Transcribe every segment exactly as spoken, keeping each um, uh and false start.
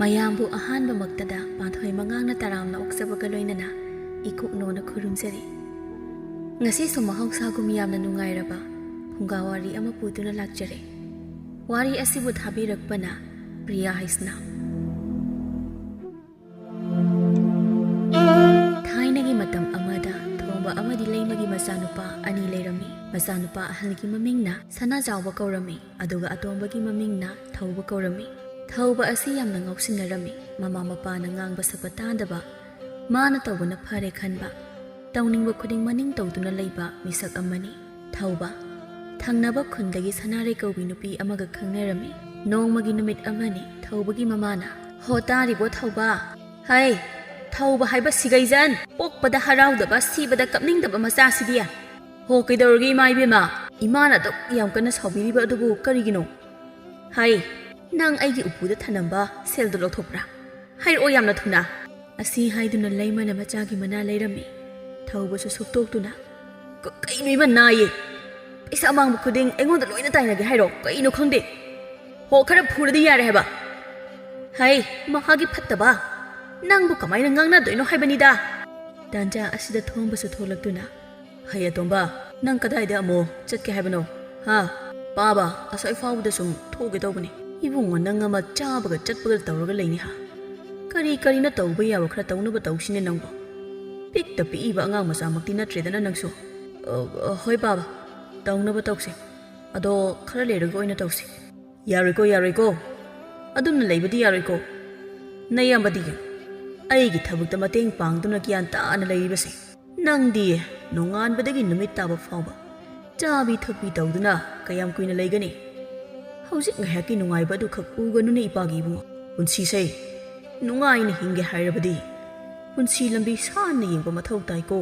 ꯃꯌꯥꯝꯕꯨ ꯑꯍꯥꯟꯕꯃꯛꯇꯗ ꯄꯥꯟꯊꯣꯏ ꯃꯉꯥꯡꯅ ꯇꯔꯥꯝꯅ ꯑꯣꯛꯆꯕꯒ ꯂꯣꯏꯅꯅ ꯏꯀꯣꯛꯅꯣꯅ ꯈꯨꯔꯨꯝꯖꯔꯤ꯫ ꯉꯁꯤꯁꯨ ꯃꯍꯧꯁꯥꯒꯨꯝ ꯌꯥꯝꯅ ꯅꯨꯡꯉꯥꯏꯔꯕ ꯐꯨꯡꯒꯥ ꯋꯥꯔꯤ ꯑꯃ ꯄꯨꯗꯨꯅ ꯂꯥꯛꯆꯔꯦ꯫ ꯋꯥꯔꯤ ꯑꯁꯤꯕꯨ ꯊꯥꯕꯤꯔꯛꯄꯅ ꯄ꯭ꯔꯤꯌꯥ ꯍꯩꯁꯅꯥꯝ꯫ ꯊꯥꯏꯅꯒꯤ ꯃꯇꯝ ꯑꯃꯗ ꯊꯣꯝꯕ ꯑꯃꯗꯤ ꯂꯩꯃꯒꯤ ꯃꯆꯥꯅꯨꯄꯥ ꯑꯅꯤ ꯂꯩꯔꯝꯃꯤ꯫ ꯃꯆꯥꯅꯨꯄꯥ ꯑꯍꯜꯒꯤ ꯃꯃꯤꯡꯅ ꯁꯅꯥꯖꯥꯎꯕ ꯀꯧꯔꯝꯃꯤ, ꯑꯗꯨꯒ ꯑꯇꯣꯝꯕꯒꯤ ꯃꯃꯤꯡꯅ ꯊꯧꯕ ꯀꯧꯔꯝꯃꯤ꯫ ꯊꯧꯕ ꯑꯁꯤ ꯌꯥꯝꯅ ꯉꯥꯎꯁꯤꯟꯅꯔꯝꯃꯤ꯫ ꯃꯃꯥ ꯃꯄꯥꯅ ꯉꯥꯡꯕ ꯁꯛꯄ ꯇꯥꯗꯕ, ꯃꯥꯅ ꯇꯧꯕꯅ ꯐꯔꯦ ꯈꯟꯕ, ꯇꯧꯅꯤꯡꯕ ꯈꯨꯗꯤꯡ ꯃꯅꯤꯡ ꯇꯧꯗꯨꯅ ꯂꯩꯕ ꯃꯤꯁꯛ ꯑꯃꯅꯤ꯫ ꯊꯧꯕ, ꯊꯪꯅꯕ ꯈꯨꯟꯗꯒꯤ ꯁꯅꯥꯔꯩ ꯀꯧꯕꯤ ꯅꯨꯄꯤ ꯑꯃꯒ ꯈꯪꯅꯔꯝꯃꯤ꯫ ꯅꯣꯡꯃꯒꯤ ꯅꯨꯃꯤꯠ ꯑꯃꯅꯤ ꯊꯧꯕꯒꯤ ꯃꯃꯥꯅ, "ꯍꯣ ꯇꯥꯔꯤꯕꯣ ꯊꯧꯕ? ꯍꯩ, ꯊꯧꯕ ꯍꯥꯏꯕ ꯁꯤꯒꯩꯖꯟ! ꯄꯣꯛꯄꯗ ꯍꯔꯥꯎꯗꯕ, ꯁꯤꯕꯗ ꯀꯞꯅꯤꯡꯗꯕ ꯃꯆꯥꯁꯤꯗꯤ! ꯍꯣ, ꯀꯩꯗꯧꯔꯒꯦ ꯏꯃꯥ ꯏꯕꯦꯝꯃ? ꯏꯃꯥꯅ ꯑꯗꯨꯛ ꯌꯥꯝ ꯀꯟꯅ ꯁꯥꯎꯕꯤꯔꯤꯕ ꯑꯗꯨꯕꯨ ꯀꯔꯤꯒꯤꯅꯣ? ꯍꯩ, ꯅꯪ ꯑꯩꯒꯤ ꯎꯄꯨꯗ ꯊꯅꯝꯕ ꯁꯦꯜꯗꯨ ꯂꯧꯊꯣꯛꯄ꯭ꯔꯥ? ꯍꯥꯏꯔꯛꯑꯣ ꯌꯥꯝꯅ ꯊꯨꯅ!" ꯑꯁꯤ ꯍꯥꯏꯗꯨꯅ ꯂꯩꯃꯅ ꯃꯆꯥꯒꯤ ꯃꯅꯥ ꯂꯩꯔꯝꯃꯤ꯫ ꯊꯧꯕꯁꯨ ꯁꯨꯛꯇꯣꯛꯇꯨꯅ, "ꯀ-, ꯀꯩꯅꯣ ꯏꯃꯥ ꯅꯥꯏꯌꯦ? ꯄꯩꯁꯥ ꯃꯥꯡꯕ ꯈꯨꯗꯤꯡ ꯑꯩꯉꯣꯟꯗ ꯂꯣꯏꯅ ꯇꯥꯏꯅꯒꯦ ꯍꯥꯏꯔꯣ? ꯀꯩꯅꯣ ꯈꯪꯗꯦ꯫ ꯍꯣ, ꯈꯔ ꯐꯨꯔꯗꯤ ꯌꯥꯔꯦ ꯍꯥꯏꯕ꯫ ꯍꯩ, ꯃꯍꯥꯛꯀꯤ ꯐꯠꯇꯕ! ꯅꯪꯕꯨ ꯀꯃꯥꯏꯅ ꯉꯥꯡꯅꯗꯣꯏꯅꯣ ꯍꯥꯏꯕꯅꯤꯗ!" ꯇꯥꯟꯖꯥ ꯑꯁꯤꯗ ꯊꯣꯝꯕꯁꯨ ꯊꯣꯛꯂꯛꯇꯨꯅ, "ꯍꯩ ꯑꯇꯣꯝꯕ, ꯅꯪ ꯀꯗꯥꯏꯗ ꯑꯃꯨꯛ ꯆꯠꯀꯦ ꯍꯥꯏꯕꯅꯣ? ꯍꯥ? ꯄꯥꯕ, ꯑꯁ꯭ꯋꯥꯏ ꯐꯥꯎꯕꯗ ꯁꯨꯝ ꯊꯣꯛꯎꯒꯦ ꯇꯧꯕꯅꯤ꯫ ꯏꯕꯨꯡꯉꯣ, ꯅꯪ ꯑꯃ ꯆꯥꯕꯒ ꯆꯠꯄꯒ ꯇꯧꯔꯒ ꯂꯩꯅꯤ ꯍꯥ? ꯀꯔꯤ ꯀꯔꯤꯅꯣ ꯇꯧꯕ ꯌꯥꯕ ꯈꯔ ꯇꯧꯅꯕ ꯇꯧꯁꯤꯅꯦ ꯅꯪꯕꯣ꯫ ꯄꯤꯛꯇ ꯄꯤꯛꯏꯕ ꯑꯉꯥꯡ ꯃꯆꯥꯃꯛꯇꯤ ꯅꯠꯇ꯭ꯔꯦꯗꯅ ꯅꯪꯁꯨ꯫ ꯑ, ꯑ, ꯍꯣꯏ ꯄꯥꯕ, ꯇꯧꯅꯕ ꯇꯧꯁꯦ꯫ ꯑꯗꯣ ꯈꯔ ꯂꯩꯔꯒ ꯑꯣꯏꯅ ꯇꯧꯁꯦ꯫ ꯌꯥꯔꯣꯏꯀꯣ, ꯌꯥꯔꯣꯏꯀꯣ꯫ ꯑꯗꯨꯝꯅ ꯂꯩꯕꯗꯤ ꯌꯥꯔꯣꯏꯀꯣ꯫ ꯅꯌꯥꯝꯕꯗꯤ ꯌꯦꯡ, ꯑꯩꯒꯤ ꯊꯕꯛꯇ ꯃꯇꯦꯡ ꯄꯥꯡꯗꯨꯅ ꯒ꯭ꯌꯥꯟ ꯇꯥꯅ ꯂꯩꯔꯤꯕꯁꯦ꯫ ꯅꯪꯗꯤ ꯅꯣꯡꯉꯥꯟꯕꯗꯒꯤ ꯅꯨꯃꯤꯠ ꯇꯥꯕ ꯐꯥꯎꯕ ꯆꯥꯕꯤ ꯊꯛꯄꯤ ꯇꯧꯗꯨꯅ ꯀꯌꯥꯝ ꯀꯨꯏꯅ ꯂꯩꯒꯅꯤ? ꯍꯧꯖꯤꯛ ꯉꯥꯏꯍꯥꯛꯀꯤ ꯅꯨꯡꯉꯥꯏꯕ ꯑꯗꯨꯈꯛ ꯄꯨꯒꯅꯨꯅꯦ ꯏꯄꯥꯒꯤ ꯏꯕꯨꯡꯉꯣ꯫ ꯄꯨꯟꯁꯤꯁꯦ ꯅꯨꯡꯉꯥꯏꯅ ꯍꯤꯡꯒꯦ ꯍꯥꯏꯔꯕꯗꯤ ꯄꯨꯟꯁꯤ ꯂꯝꯕꯤ ꯁꯥꯟꯅ ꯌꯦꯡꯕ ꯃꯊꯧ ꯇꯥꯏꯀꯣ꯫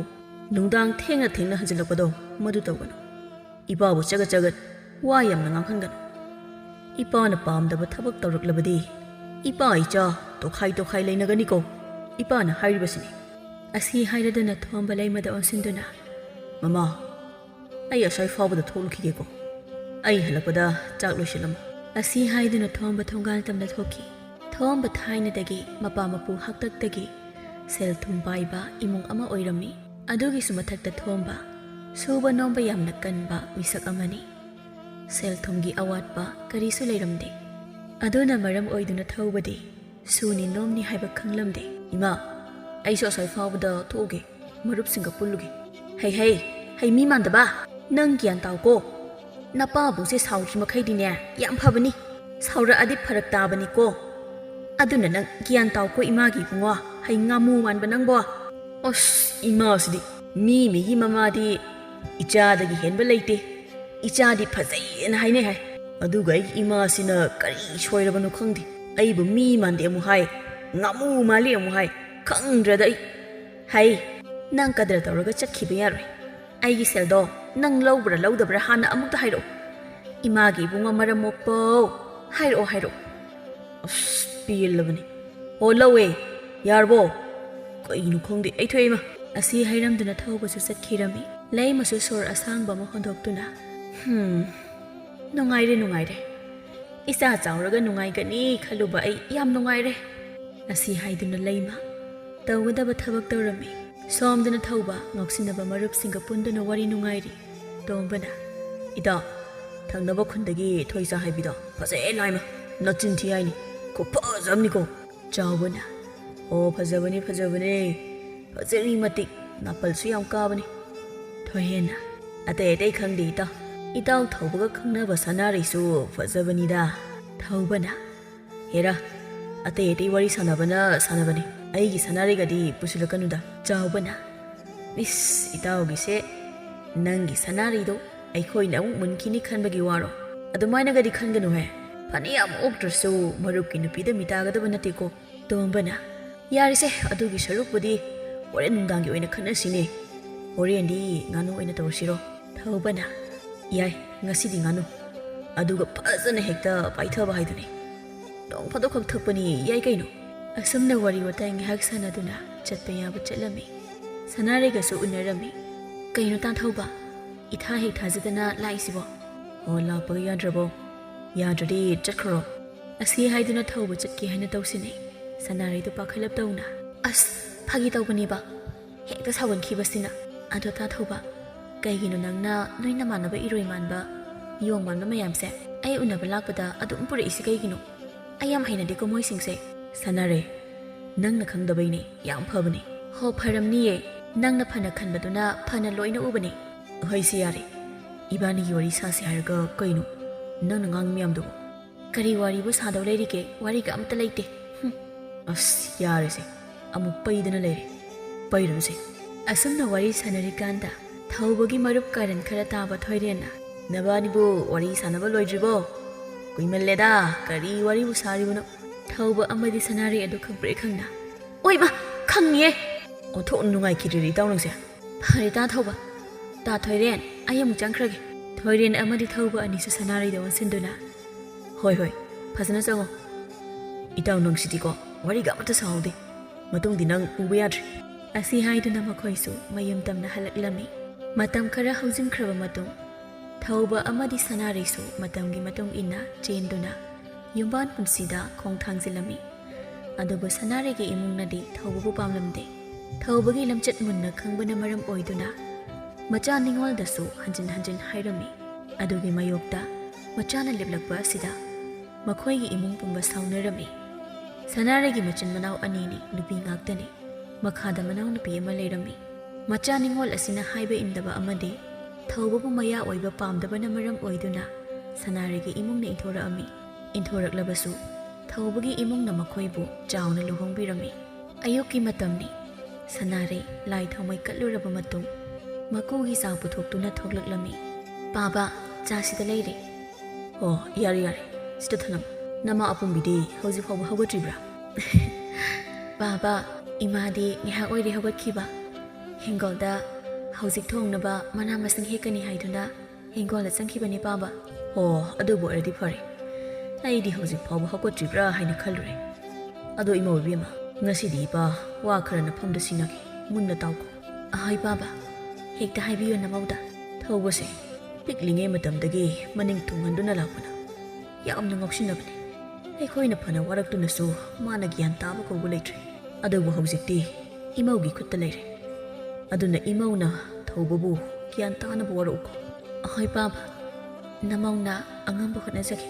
ꯅꯨꯡꯗꯥꯡ ꯊꯦꯡꯅ ꯊꯦꯡꯅ ꯍꯟꯖꯤꯜꯂꯛꯄꯗꯣ ꯃꯗꯨ ꯇꯧꯒꯅꯨ꯫ ꯏꯄꯥꯕꯨ ꯆꯒꯠ ꯆꯒꯠ ꯋꯥ ꯌꯥꯝꯅ ꯉꯥꯡꯍꯟꯒꯅꯨ꯫ ꯏꯄꯥꯅ ꯄꯥꯝꯗꯕ ꯊꯕꯛ ꯇꯧꯔꯛꯂꯕꯗꯤ ꯏꯄꯥ ꯏꯆꯥ ꯇꯣꯈꯥꯏ ꯇꯣꯈꯥꯏ ꯂꯩꯅꯒꯅꯤꯀꯣ꯫ ꯏꯄꯥꯅ ꯍꯥꯏꯔꯤꯕꯁꯤꯅꯤ꯫ ꯑꯁꯤ ꯍꯥꯏꯔꯗꯨꯅ ꯊꯣꯝꯕ ꯂꯩꯃꯗ ꯑꯣꯟꯁꯤꯟꯗꯨꯅ, "ꯃꯃꯥ, ꯑꯩ ꯑꯁ꯭ꯋꯥꯏ ꯐꯥꯎꯕꯗ ꯊꯣꯛꯂꯨꯈꯤꯒꯦꯀꯣ꯫ ꯑꯩ ꯍꯜꯂꯛꯄꯗ ꯆꯥꯛ ꯂꯣꯏꯁꯤꯜꯂꯝꯃꯨ꯫" ꯑꯁꯤ ꯍꯥꯏꯗꯨꯅ ꯊꯣꯝꯕ ꯊꯣꯡꯒꯥꯜ ꯇꯝꯅ ꯊꯣꯛꯈꯤ꯫ ꯊꯣꯝꯕ ꯊꯥꯏꯅꯗꯒꯤ ꯃꯄꯥ ꯃꯄꯨ ꯍꯥꯛꯇꯛꯇꯒꯤ ꯁꯦꯜ ꯊꯨꯝ ꯄꯥꯏꯕ ꯏꯃꯨꯡ ꯑꯃ ꯑꯣꯏꯔꯝꯃꯤ꯫ ꯑꯗꯨꯒꯤꯁꯨ ꯃꯊꯛꯇ ꯊꯣꯝꯕ ꯁꯨꯕ ꯅꯣꯝꯕ ꯌꯥꯝꯅ ꯀꯟꯕ ꯃꯤꯁꯛ ꯑꯃꯅꯤ꯫ ꯁꯦꯜ ꯊꯨꯝꯒꯤ ꯑꯋꯥꯠꯄ ꯀꯔꯤꯁꯨ ꯂꯩꯔꯝꯗꯦ꯫ ꯑꯗꯨꯅ ꯃꯔꯝ ꯑꯣꯏꯗꯨꯅ ꯊꯧꯕꯗꯤ ꯁꯨꯅꯤ ꯅꯣꯝꯅꯤ ꯍꯥꯏꯕ ꯈꯪꯂꯝꯗꯦ꯫ "ꯏꯃꯥ, ꯑꯩꯁꯨ ꯑꯁ꯭ꯋꯥꯏ ꯐꯥꯎꯕꯗ ꯊꯣꯛꯎꯒꯦ, ꯃꯔꯨꯞꯁꯤꯡꯒ ꯄꯨꯜꯂꯨꯒꯦ꯫" "ꯍꯩ ꯍꯩ, ꯍꯩ ꯃꯤ ꯃꯥꯟꯗꯕ, ꯅꯪ ꯒ꯭ꯌꯥꯟ ꯇꯥꯎꯀꯣ꯫ ꯅꯄꯥꯕꯨꯡꯁꯦ ꯁꯥꯎꯗ꯭ꯔꯤ ꯃꯈꯩꯗꯤꯅꯦ ꯌꯥꯝ ꯐꯕꯅꯤ, ꯁꯥꯎꯔꯛꯑꯗꯤ ꯐꯔꯛ ꯇꯥꯕꯅꯤꯀꯣ꯫ ꯑꯗꯨꯅ ꯅꯪ ꯒ꯭ꯌꯥꯟ ꯇꯥꯎꯀꯣ ꯏꯃꯥꯒꯤ ꯏꯕꯨꯡꯉꯣ, ꯍꯩ ꯉꯥꯃꯨ ꯃꯥꯟꯕ ꯅꯪꯕꯣ꯫" ꯑꯁ, ꯏꯃꯥꯁꯤꯗꯤ, ꯃꯤ ꯃꯤꯒꯤ ꯃꯃꯥꯗꯤ ꯏꯆꯥꯗꯒꯤ ꯍꯦꯟꯕ ꯂꯩꯇꯦ꯫ ꯏꯆꯥꯗꯤ ꯐꯖꯩꯌꯦꯅ ꯍꯥꯏꯅꯩ ꯍꯥꯏ꯫ ꯑꯗꯨꯒ ꯑꯩꯒꯤ ꯏꯃꯥꯁꯤꯅ ꯀꯔꯤ ꯁꯣꯏꯔꯕꯅꯣ ꯈꯪꯗꯦ꯫ ꯑꯩꯕꯨ ꯃꯤ ꯃꯥꯟꯗꯦ ꯑꯃꯨꯛ ꯍꯥꯏ, ꯉꯥꯃꯨ ꯃꯥꯜꯂꯤ ꯑꯃꯨꯛ ꯍꯥꯏ, ꯈꯪꯗ꯭ꯔꯦꯗ ꯑꯩ꯫ ꯍꯩ, ꯅꯪ ꯀꯗꯔ ꯇꯧꯔꯒ ꯆꯠꯈꯤꯕ ꯌꯥꯔꯣꯏ꯫ ꯑꯩꯒꯤ ꯁꯦꯜꯗꯣ ꯅꯪ ꯂꯧꯕ꯭ꯔꯥ ꯂꯧꯗꯕ꯭ꯔꯥ ꯍꯥꯟꯅ ꯑꯃꯨꯛꯇ ꯍꯥꯏꯔꯛꯑꯣ꯫ ꯏꯃꯥꯒꯤ ꯏꯕꯨꯡꯉꯣ ꯃꯔꯝ ꯃꯣꯛꯄꯧ, ꯍꯥꯏꯔꯛꯑꯣ, ꯍꯥꯏꯔꯛꯑꯣ꯫ ꯑꯁ, ꯄꯦꯜꯂꯕꯅꯤ꯫ "ꯑꯣ, ꯂꯧꯋꯦ꯫ ꯌꯥꯔꯕꯣ?" "ꯀꯩꯅꯣ ꯈꯪꯗꯦ, ꯑꯩ ꯊꯣꯛꯑꯦ ꯏꯃꯥ꯫" ꯑꯁꯤ ꯍꯥꯏꯔꯝꯗꯨꯅ ꯊꯧꯕꯁꯨ ꯆꯠꯈꯤꯔꯝꯃꯤ꯫ ꯂꯩꯃꯁꯨ ꯁꯣꯔ ꯑꯁꯥꯡꯕ ꯑꯃ ꯍꯣꯟꯗꯣꯛꯇꯨꯅ, "ꯍꯝ, ꯅꯨꯡꯉꯥꯏꯔꯦ, ꯅꯨꯡꯉꯥꯏꯔꯦ꯫ ꯏꯆꯥ ꯆꯥꯎꯔꯒ ꯅꯨꯡꯉꯥꯏꯒꯅꯤ ꯈꯜꯂꯨꯕ ꯑꯩ ꯌꯥꯝ ꯅꯨꯡꯉꯥꯏꯔꯦ꯫" ꯑꯁꯤ ꯍꯥꯏꯗꯨꯅ ꯂꯩꯃ ꯇꯧꯒꯗꯕ ꯊꯕꯛ ꯇꯧꯔꯝꯃꯤ꯫ ꯁꯣꯝꯗꯅ ꯊꯧꯕ ꯉꯥꯎꯁꯤꯟꯅꯕ ꯃꯔꯨꯞꯁꯤꯡꯒ ꯄꯨꯟꯗꯨꯅ ꯋꯥꯔꯤ ꯅꯨꯡꯉꯥꯏꯔꯤ꯫ ꯇꯣꯝꯕꯅ, "ꯏꯇꯥꯎ, ꯊꯪꯅꯕ ꯈꯨꯟꯗꯒꯤ ꯊꯣꯏꯆꯥ ꯍꯥꯏꯕꯤꯗꯣ ꯐꯖꯩ ꯂꯥꯏꯃ, ꯅꯆꯤꯟ ꯊꯤ ꯍꯥꯏꯅꯤ꯫ ꯈꯨꯐꯖ ꯑꯃꯅꯤꯀꯣ꯫" ꯆꯥꯎꯕꯅ, "ꯑꯣ, ꯐꯖꯕꯅꯤ, ꯐꯖꯕꯅꯦ꯫ ꯐꯖꯔꯤ ꯃꯇꯤꯛ, ꯅꯥꯄꯜꯁꯨ ꯌꯥꯝ ꯀꯥꯕꯅꯤ꯫" ꯊꯣꯏꯍꯦꯟꯅ, "ꯑꯇꯩ ꯑꯇꯩ ꯈꯪꯗꯦ ꯏꯇꯥꯎ, ꯏꯇꯥꯎ ꯊꯧꯕꯒ ꯈꯪꯅꯕ ꯁꯅꯥꯔꯩꯁꯨ ꯐꯖꯕꯅꯤꯗ꯫" ꯊꯧꯕꯅ, "ꯍꯦꯔꯥ, ꯑꯇꯩ ꯑꯇꯩ ꯋꯥꯔꯤ ꯁꯥꯟꯅꯕꯅ ꯁꯥꯟꯅꯕꯅꯤ, ꯑꯩꯒꯤ ꯁꯅꯥꯔꯩꯒꯗꯤ ꯄꯨꯁꯤꯜꯂꯛꯀꯅꯨꯗ꯫" ꯆꯥꯎꯕꯅ, "ꯏꯁ, ꯏꯇꯥꯎꯒꯤꯁꯦ, ꯅꯪꯒꯤ ꯁꯅꯥꯔꯩꯗꯣ ꯑꯩꯈꯣꯏꯅ ꯑꯃꯨꯛ ꯃꯨꯟꯈꯤꯅꯤ ꯈꯟꯕꯒꯤ ꯋꯥꯔꯣ? ꯑꯗꯨꯃꯥꯏꯅꯒꯗꯤ ꯈꯟꯒꯅꯨꯍꯦ꯫ ꯐꯅ ꯌꯥꯝ ꯑꯣꯛꯇ꯭ꯔꯁꯨ ꯃꯔꯨꯞꯀꯤ ꯅꯨꯄꯤꯗ ꯃꯤꯇꯥꯒꯗꯕ ꯅꯠꯇꯦꯀꯣ꯫" ꯇꯣꯝꯕꯅ, "ꯌꯥꯔꯦꯁꯦ, ꯑꯗꯨꯒꯤ ꯁꯔꯨꯛꯄꯨꯗꯤ ꯍꯣꯔꯦꯟ ꯅꯨꯡꯗꯥꯡꯒꯤ ꯑꯣꯏꯅ ꯈꯟꯅꯁꯤꯅꯦ꯫ ꯍꯣꯔꯦꯟꯗꯤ ꯉꯥꯅꯨ ꯑꯣꯏꯅ ꯇꯧꯔꯁꯤꯔꯣ?" ꯊꯧꯕꯅ, "ꯌꯥꯏ, ꯉꯁꯤꯗꯤ ꯉꯥꯅꯨ꯫ ꯑꯗꯨꯒ ꯐꯖꯅ ꯍꯦꯛꯇ ꯄꯥꯏꯊꯕ ꯍꯥꯏꯗꯨꯅꯤ꯫ ꯅꯣꯡ ꯐꯥꯗꯣꯛꯈꯛ ꯊꯛꯄꯅꯤ, ꯌꯥꯏ ꯀꯩꯅꯣ?" ꯑꯁꯨꯝꯅ ꯋꯥꯔꯤ ꯋꯥꯇꯥꯏ ꯉꯥꯏꯍꯥꯛ ꯁꯥꯟꯅꯗꯨꯅ ꯆꯠꯄ ꯌꯥꯕ ꯆꯠꯂꯝꯃꯤ꯫ ꯁꯅꯥꯔꯩꯒꯁꯨ ꯎꯅꯔꯝꯃꯤ꯫ "ꯀꯩꯅꯣ ꯇꯥꯟꯊꯧꯕ? ꯏꯊꯥ ꯍꯦꯛ ꯊꯥꯖꯗꯅ ꯂꯥꯛꯏꯁꯤꯕꯣ?" "ꯑꯣ, ꯂꯥꯛꯄꯒ ꯌꯥꯗ꯭ꯔꯕꯣ? ꯌꯥꯗ꯭ꯔꯗꯤ ꯆꯠꯈ꯭ꯔꯣ꯫" ꯑꯁꯤ ꯍꯥꯏꯗꯨꯅ ꯊꯧꯕ ꯆꯠꯀꯦ ꯍꯥꯏꯅ ꯇꯧꯁꯤꯟꯅꯩ꯫ ꯁꯅꯥꯔꯩꯗꯨ ꯄꯥꯈꯠꯂꯞ ꯇꯧꯅ, "ꯑꯁ, ꯐꯥꯒꯤ ꯇꯧꯕꯅꯤꯕ, ꯍꯦꯛꯇ ꯁꯥꯎꯒꯟꯈꯤꯕꯁꯤꯅ꯫ ꯑꯗꯣ ꯇꯥ ꯊꯧꯕ, ꯀꯩꯒꯤꯅꯣ ꯅꯪꯅ ꯅꯣꯏ ꯅꯃꯥꯟꯅꯕ ꯏꯔꯣꯏ ꯃꯥꯟꯕ, ꯌꯣꯡ ꯃꯥꯟꯕ ꯃꯌꯥꯝꯁꯦ ꯑꯩ ꯎꯅꯕ ꯂꯥꯛꯄꯗ ꯑꯗꯨꯝ ꯄꯨꯔꯛꯏꯁꯤ ꯀꯩꯒꯤꯅꯣ? ꯑꯩ ꯌꯥꯝ ꯍꯩꯅꯗꯦꯀꯣ ꯃꯣꯏꯁꯤꯡꯁꯦ"꯫ "ꯁꯅꯥꯔꯩ, ꯅꯪꯅ ꯈꯪꯗꯕꯩꯅꯦ, ꯌꯥꯝ ꯐꯕꯅꯦ"꯫ "ꯍꯣ, ꯐꯔꯝꯅꯤꯌꯦ, ꯅꯪꯅ ꯐꯅ ꯈꯟꯕꯗꯨꯅ ꯐꯅ ꯂꯣꯏꯅ ꯎꯕꯅꯦ"꯫ "ꯍꯣꯏꯁꯦ, ꯌꯥꯔꯦ, ꯏꯕꯥꯅꯤꯒꯤ ꯋꯥꯔꯤ ꯁꯥꯁꯦ ꯍꯥꯏꯔꯒ ꯀꯩꯅꯣ ꯅꯪꯅ ꯉꯥꯡꯉꯤ ꯃꯌꯥꯝꯗꯨꯕꯣ?" "ꯀꯔꯤ ꯋꯥꯔꯤꯕꯨ ꯁꯥꯗꯧ ꯂꯩꯔꯤꯒꯦ? ꯋꯥꯔꯤꯒ ꯑꯝꯇ ꯂꯩꯇꯦ꯫ ꯍꯨꯝ"꯫ "ꯑꯁ, ꯌꯥꯔꯦꯁꯦ, ꯑꯃꯨꯛ ꯄꯩꯗꯅ ꯂꯩꯔꯦ, ꯄꯩꯔꯨꯅꯨꯁꯦ"꯫ ꯑꯁꯨꯝꯅ ꯋꯥꯔꯤ ꯁꯥꯟꯅꯔꯤꯀꯥꯟꯗ ꯊꯧꯕꯒꯤ ꯃꯔꯨꯞ ꯀꯥꯔꯟ ꯈꯔ ꯇꯥꯕ ꯊꯣꯏꯔꯦꯟꯅ, "ꯅꯕꯥꯅꯤꯕꯨ ꯋꯥꯔꯤ ꯁꯥꯟꯅꯕ ꯂꯣꯏꯗ꯭ꯔꯤꯕꯣ? ꯀꯨꯏꯃꯜꯂꯦꯗ, ꯀꯔꯤ ꯋꯥꯔꯤꯕꯨ ꯁꯥꯔꯤꯕꯅꯣ?" ꯊꯧꯕ ꯑꯃꯗꯤ ꯁꯅꯥꯔꯩ ꯑꯗꯨ ꯈꯪꯄ꯭ꯔꯦꯛ ꯈꯪꯅ, "ꯑꯣꯏꯃ, ꯈꯪꯉꯤꯌꯦ!" "ꯑꯣꯟꯊꯣꯛꯅ ꯅꯨꯡꯉꯥꯏꯈꯤꯗ꯭ꯔꯦ ꯏꯇꯥꯎ ꯅꯪꯁꯦ"꯫ "ꯐꯔꯦ ꯇꯥ ꯊꯧꯕ, ꯇꯥ ꯊꯣꯏꯔꯦꯟ, ꯑꯩ ꯑꯃꯨꯛ ꯆꯪꯈ꯭ꯔꯒꯦ"꯫ ꯊꯣꯏꯔꯦꯟ ꯑꯃꯗꯤ ꯊꯧꯕ ꯑꯅꯤꯁꯨ ꯁꯅꯥꯔꯩꯗ ꯑꯣꯟꯁꯤꯟꯗꯨꯅ, "ꯍꯣꯏ ꯍꯣꯏ, ꯐꯖꯅ ꯆꯪꯉꯣ꯫ ꯏꯇꯥꯎ ꯅꯪꯁꯤꯗꯤꯀꯣ, ꯋꯥꯔꯤꯒ ꯑꯃꯠꯇ ꯁꯥꯍꯧꯗꯦ꯫ ꯃꯇꯨꯡꯗꯤ ꯅꯪ ꯎꯕ ꯌꯥꯗ꯭ꯔꯦ"꯫ ꯑꯁꯤ ꯍꯥꯏꯗꯨꯅ ꯃꯈꯣꯏꯁꯨ ꯃꯌꯨꯝ ꯇꯝꯅ ꯍꯜꯂꯛꯂꯝꯃꯤ꯫ ꯃꯇꯝ ꯈꯔ ꯍꯧꯖꯤꯟꯈ꯭ꯔꯕ ꯃꯇꯨꯡ, ꯊꯧꯕ ꯑꯃꯗꯤ ꯁꯅꯥꯔꯩꯁꯨ ꯃꯇꯝꯒꯤ ꯃꯇꯨꯡ ꯏꯟꯅ ꯆꯦꯟꯗꯨꯅ ꯌꯨꯝꯕꯥꯟ ꯄꯨꯟꯁꯤꯗ ꯈꯣꯡ ꯊꯥꯡꯖꯤꯜꯂꯝꯃꯤ꯫ ꯑꯗꯨꯕꯨ ꯁꯅꯥꯔꯩꯒꯤ ꯏꯃꯨꯡꯅꯗꯤ ꯊꯧꯕꯕꯨ ꯄꯥꯝꯂꯝꯗꯦ꯫ ꯊꯧꯕꯒꯤ ꯂꯝꯆꯠ ꯃꯨꯟꯅ ꯈꯪꯕꯅ ꯃꯔꯝ ꯑꯣꯏꯗꯨꯅ ꯃꯆꯥ ꯅꯤꯉꯣꯜꯗꯁꯨ ꯍꯟꯖꯤꯟ ꯍꯟꯖꯤꯟ ꯍꯥꯏꯔꯝꯃꯤ꯫ ꯑꯗꯨꯒꯤ ꯃꯥꯌꯣꯛꯇ ꯃꯆꯥꯅ ꯂꯦꯞꯂꯛꯄ ꯑꯁꯤꯗ ꯃꯈꯣꯏꯒꯤ ꯏꯃꯨꯡ ꯄꯨꯝꯕ ꯁꯥꯎꯅꯔꯝꯃꯤ꯫ ꯁꯅꯥꯔꯩꯒꯤ ꯃꯆꯤꯟ ꯃꯅꯥꯎ ꯑꯅꯤꯅꯤ, ꯅꯨꯄꯤ ꯉꯥꯛꯇꯅꯤ꯫ ꯃꯈꯥꯗ ꯃꯅꯥꯎꯅꯨꯄꯤ ꯑꯃ ꯂꯩꯔꯝꯃꯤ꯫ ꯃꯆꯥ ꯅꯤꯉꯣꯜ ꯑꯁꯤꯅ ꯍꯥꯏꯕ ꯏꯟꯗꯕ ꯑꯃꯗꯤ ꯊꯧꯕꯕꯨ ꯃꯌꯥ ꯑꯣꯏꯕ ꯄꯥꯝꯗꯕꯅ ꯃꯔꯝ ꯑꯣꯏꯗꯨꯅ ꯁꯅꯥꯔꯩꯒꯤ ꯏꯃꯨꯡꯅ ꯏꯟꯊꯣꯔꯛꯑꯝꯃꯤ꯫ ꯏꯟꯊꯣꯔꯛꯂꯕꯁꯨ ꯊꯧꯕꯒꯤ ꯏꯃꯨꯡꯅ ꯃꯈꯣꯏꯕꯨ ꯆꯥꯎꯅ ꯂꯨꯍꯣꯡꯕꯤꯔꯝꯃꯤ꯫ ꯑꯌꯨꯛꯀꯤ ꯃꯇꯝꯅꯤ꯫ ꯁꯅꯥꯔꯩ ꯂꯥꯏ ꯊꯥꯎꯃꯩ ꯀꯠꯂꯨꯔꯕ ꯃꯇꯨꯡ ꯃꯀꯨꯒꯤ ꯆꯥ ꯄꯨꯊꯣꯛꯇꯨꯅ ꯊꯣꯛꯂꯛꯂꯝꯃꯤ꯫ "ꯄꯥꯕ, ꯆꯥ ꯁꯤꯗ ꯂꯩꯔꯦ"꯫ "ꯑꯣ, ꯌꯥꯔꯦ, ꯌꯥꯔꯦ, ꯁꯤꯗ ꯊꯅꯝꯃꯨ꯫ ꯅꯃꯥ ꯑꯄꯨꯝꯕꯤꯗꯤ ꯍꯧꯖꯤꯛ ꯐꯥꯎꯕ ꯍꯧꯒꯠꯇ꯭ꯔꯤꯕ꯭ꯔꯥ?" "ꯄꯥꯕ, ꯏꯃꯥꯗꯤ ꯉꯥꯏꯍꯥꯛ ꯑꯣꯏꯔꯦ ꯍꯧꯒꯠꯈꯤꯕ꯫ ꯍꯤꯡꯒꯣꯜꯗ ꯍꯧꯖꯤꯛ ꯊꯣꯡꯅꯕ ꯃꯅꯥ ꯃꯁꯤꯡ ꯍꯦꯛꯀꯅꯤ ꯍꯥꯏꯗꯨꯅ ꯍꯤꯡꯒꯣꯜꯗ ꯆꯪꯈꯤꯕꯅꯤ ꯄꯥꯕ"꯫ "ꯑꯣ, ꯑꯗꯨꯕꯨ ꯑꯣꯏꯔꯗꯤ ꯐꯔꯦ꯫ ꯑꯩꯗꯤ ꯍꯧꯖꯤꯛ ꯐꯥꯎꯕ ꯍꯧꯒꯠꯇ꯭ꯔꯤꯕ꯭ꯔꯥ ꯍꯥꯏꯅ ꯈꯜꯂꯨꯔꯦ꯫ ꯑꯗꯣ ꯏꯃꯧ ꯏꯕꯦꯝꯃ, ꯉꯁꯤꯗꯤ ꯏꯄꯥ ꯋꯥ ꯈꯔ ꯅꯐꯝꯗ ꯁꯤꯟꯅꯒꯦ, ꯃꯨꯟꯅ ꯇꯥꯎꯀꯣ"꯫ "ꯑꯍꯣꯏ ꯄꯥꯕ, ꯍꯦꯛꯇ ꯍꯥꯏꯕꯤꯌꯨ ꯅꯃꯧꯗ"꯫ ꯊꯧꯕꯁꯦ ꯄꯤꯛꯂꯤꯉꯩ ꯃꯇꯝꯗꯒꯤ ꯃꯅꯤꯡ ꯊꯨꯡꯍꯟꯗꯨꯅ ꯂꯥꯛꯄꯅ ꯌꯥꯝꯅ ꯉꯥꯎꯁꯤꯟꯅꯕꯅꯤ꯫ ꯑꯩꯈꯣꯏꯅ ꯐꯅ ꯋꯥꯔꯛꯇꯨꯅꯁꯨ ꯃꯥꯅ ꯒ꯭ꯌꯥꯟ ꯇꯥꯕ ꯀꯧꯕ ꯂꯩꯇ꯭ꯔꯦ꯫ ꯑꯗꯨꯕꯨ ꯍꯧꯖꯤꯛꯇꯤ ꯏꯃꯧꯒꯤ ꯈꯨꯠꯇ ꯂꯩꯔꯦ꯫ ꯑꯗꯨꯅ ꯏꯃꯧꯅ ꯊꯧꯕꯕꯨ ꯒ꯭ꯌꯥꯟ ꯇꯥꯅꯕ ꯋꯥꯔꯛꯎꯀꯣ꯫ ꯑꯍꯣꯏ ꯄꯥꯕ, ꯅꯃꯧꯅ ꯑꯉꯝꯕ ꯍꯣꯠꯅꯖꯒꯦ꯫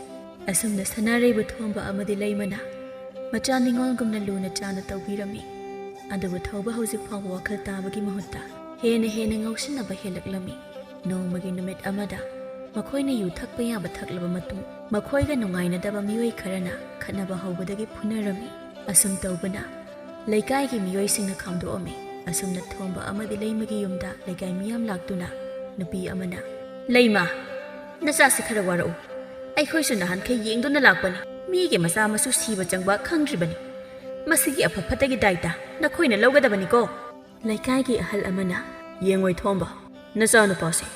ꯑꯁꯨꯝꯅ ꯁꯅꯥꯔꯩꯕꯨ ꯊꯣꯝꯕ ꯑꯃꯗꯤ ꯂꯩꯃꯅ ꯃꯆꯥ ꯅꯤꯉꯣꯜꯒꯨꯝꯅ ꯂꯨꯅ ꯆꯥꯅ ꯇꯧꯕꯤꯔꯝꯃꯤ꯫ ꯑꯗꯨꯕꯨ ꯊꯧꯕ ꯍꯧꯖꯤꯛ ꯐꯥꯎꯕ ꯋꯥꯈꯜ ꯇꯥꯕꯒꯤ ꯃꯍꯨꯠꯇ ꯍꯦꯟꯅ ꯍꯦꯟꯅ ꯉꯥꯎꯁꯤꯟꯅꯕ ꯍꯦꯜꯂꯛꯂꯝꯃꯤ꯫ ꯅꯣꯡꯃꯒꯤ ꯅꯨꯃꯤꯠ ꯑꯃꯗ ꯃꯈꯣꯏꯅ ꯌꯨ ꯊꯛꯄ ꯌꯥꯕ ꯊꯛꯂꯕ ꯃꯇꯨꯡ, ꯃꯈꯣꯏꯒ ꯅꯨꯡꯉꯥꯏꯅꯗꯕ ꯃꯤꯑꯣꯏ ꯈꯔꯅ ꯈꯠꯅꯕ ꯍꯧꯕꯗꯒꯤ ꯐꯨꯅꯔꯝꯃꯤ꯫ ꯑꯁꯨꯝ ꯇꯧꯕꯅ ꯂꯩꯀꯥꯏꯒꯤ ꯃꯤꯑꯣꯏꯁꯤꯡꯅ ꯈꯥꯝꯗꯣꯛꯑꯝꯃꯤ꯫ ꯑꯁꯨꯝꯅ ꯊꯣꯝꯕ ꯑꯃꯗꯤ ꯂꯩꯃꯒꯤ ꯌꯨꯝꯗ ꯂꯩꯀꯥꯏ ꯃꯤꯌꯥꯝ ꯂꯥꯛꯇꯨꯅ ꯅꯨꯄꯤ ꯑꯃꯅ, "ꯂꯩꯃ, ꯅꯆꯥꯁꯤ ꯈꯔ ꯋꯥꯔꯛꯎ꯫ ꯑꯩꯈꯣꯏꯁꯨ ꯅꯍꯥꯟꯈꯩ ꯌꯦꯡꯗꯨꯅ ꯂꯥꯛꯄꯅꯤ꯫ ꯃꯤꯒꯤ ꯃꯆꯥ ꯃꯁꯨ ꯁꯤꯕ ꯆꯪꯕ ꯈꯪꯗ꯭ꯔꯤꯕꯅꯤ꯫ ꯃꯁꯤꯒꯤ ꯑꯐ ꯐꯠꯇꯒꯤ ꯗꯥꯏꯇ ꯅꯈꯣꯏꯅ ꯂꯧꯒꯗꯕꯅꯤꯀꯣ꯫" ꯂꯩꯀꯥꯏꯒꯤ ꯑꯍꯜ ꯑꯃꯅ, "ꯌꯦꯡꯉꯣꯏ ꯊꯣꯝꯕ, ꯅꯆꯥꯅꯨꯄꯥꯁꯦ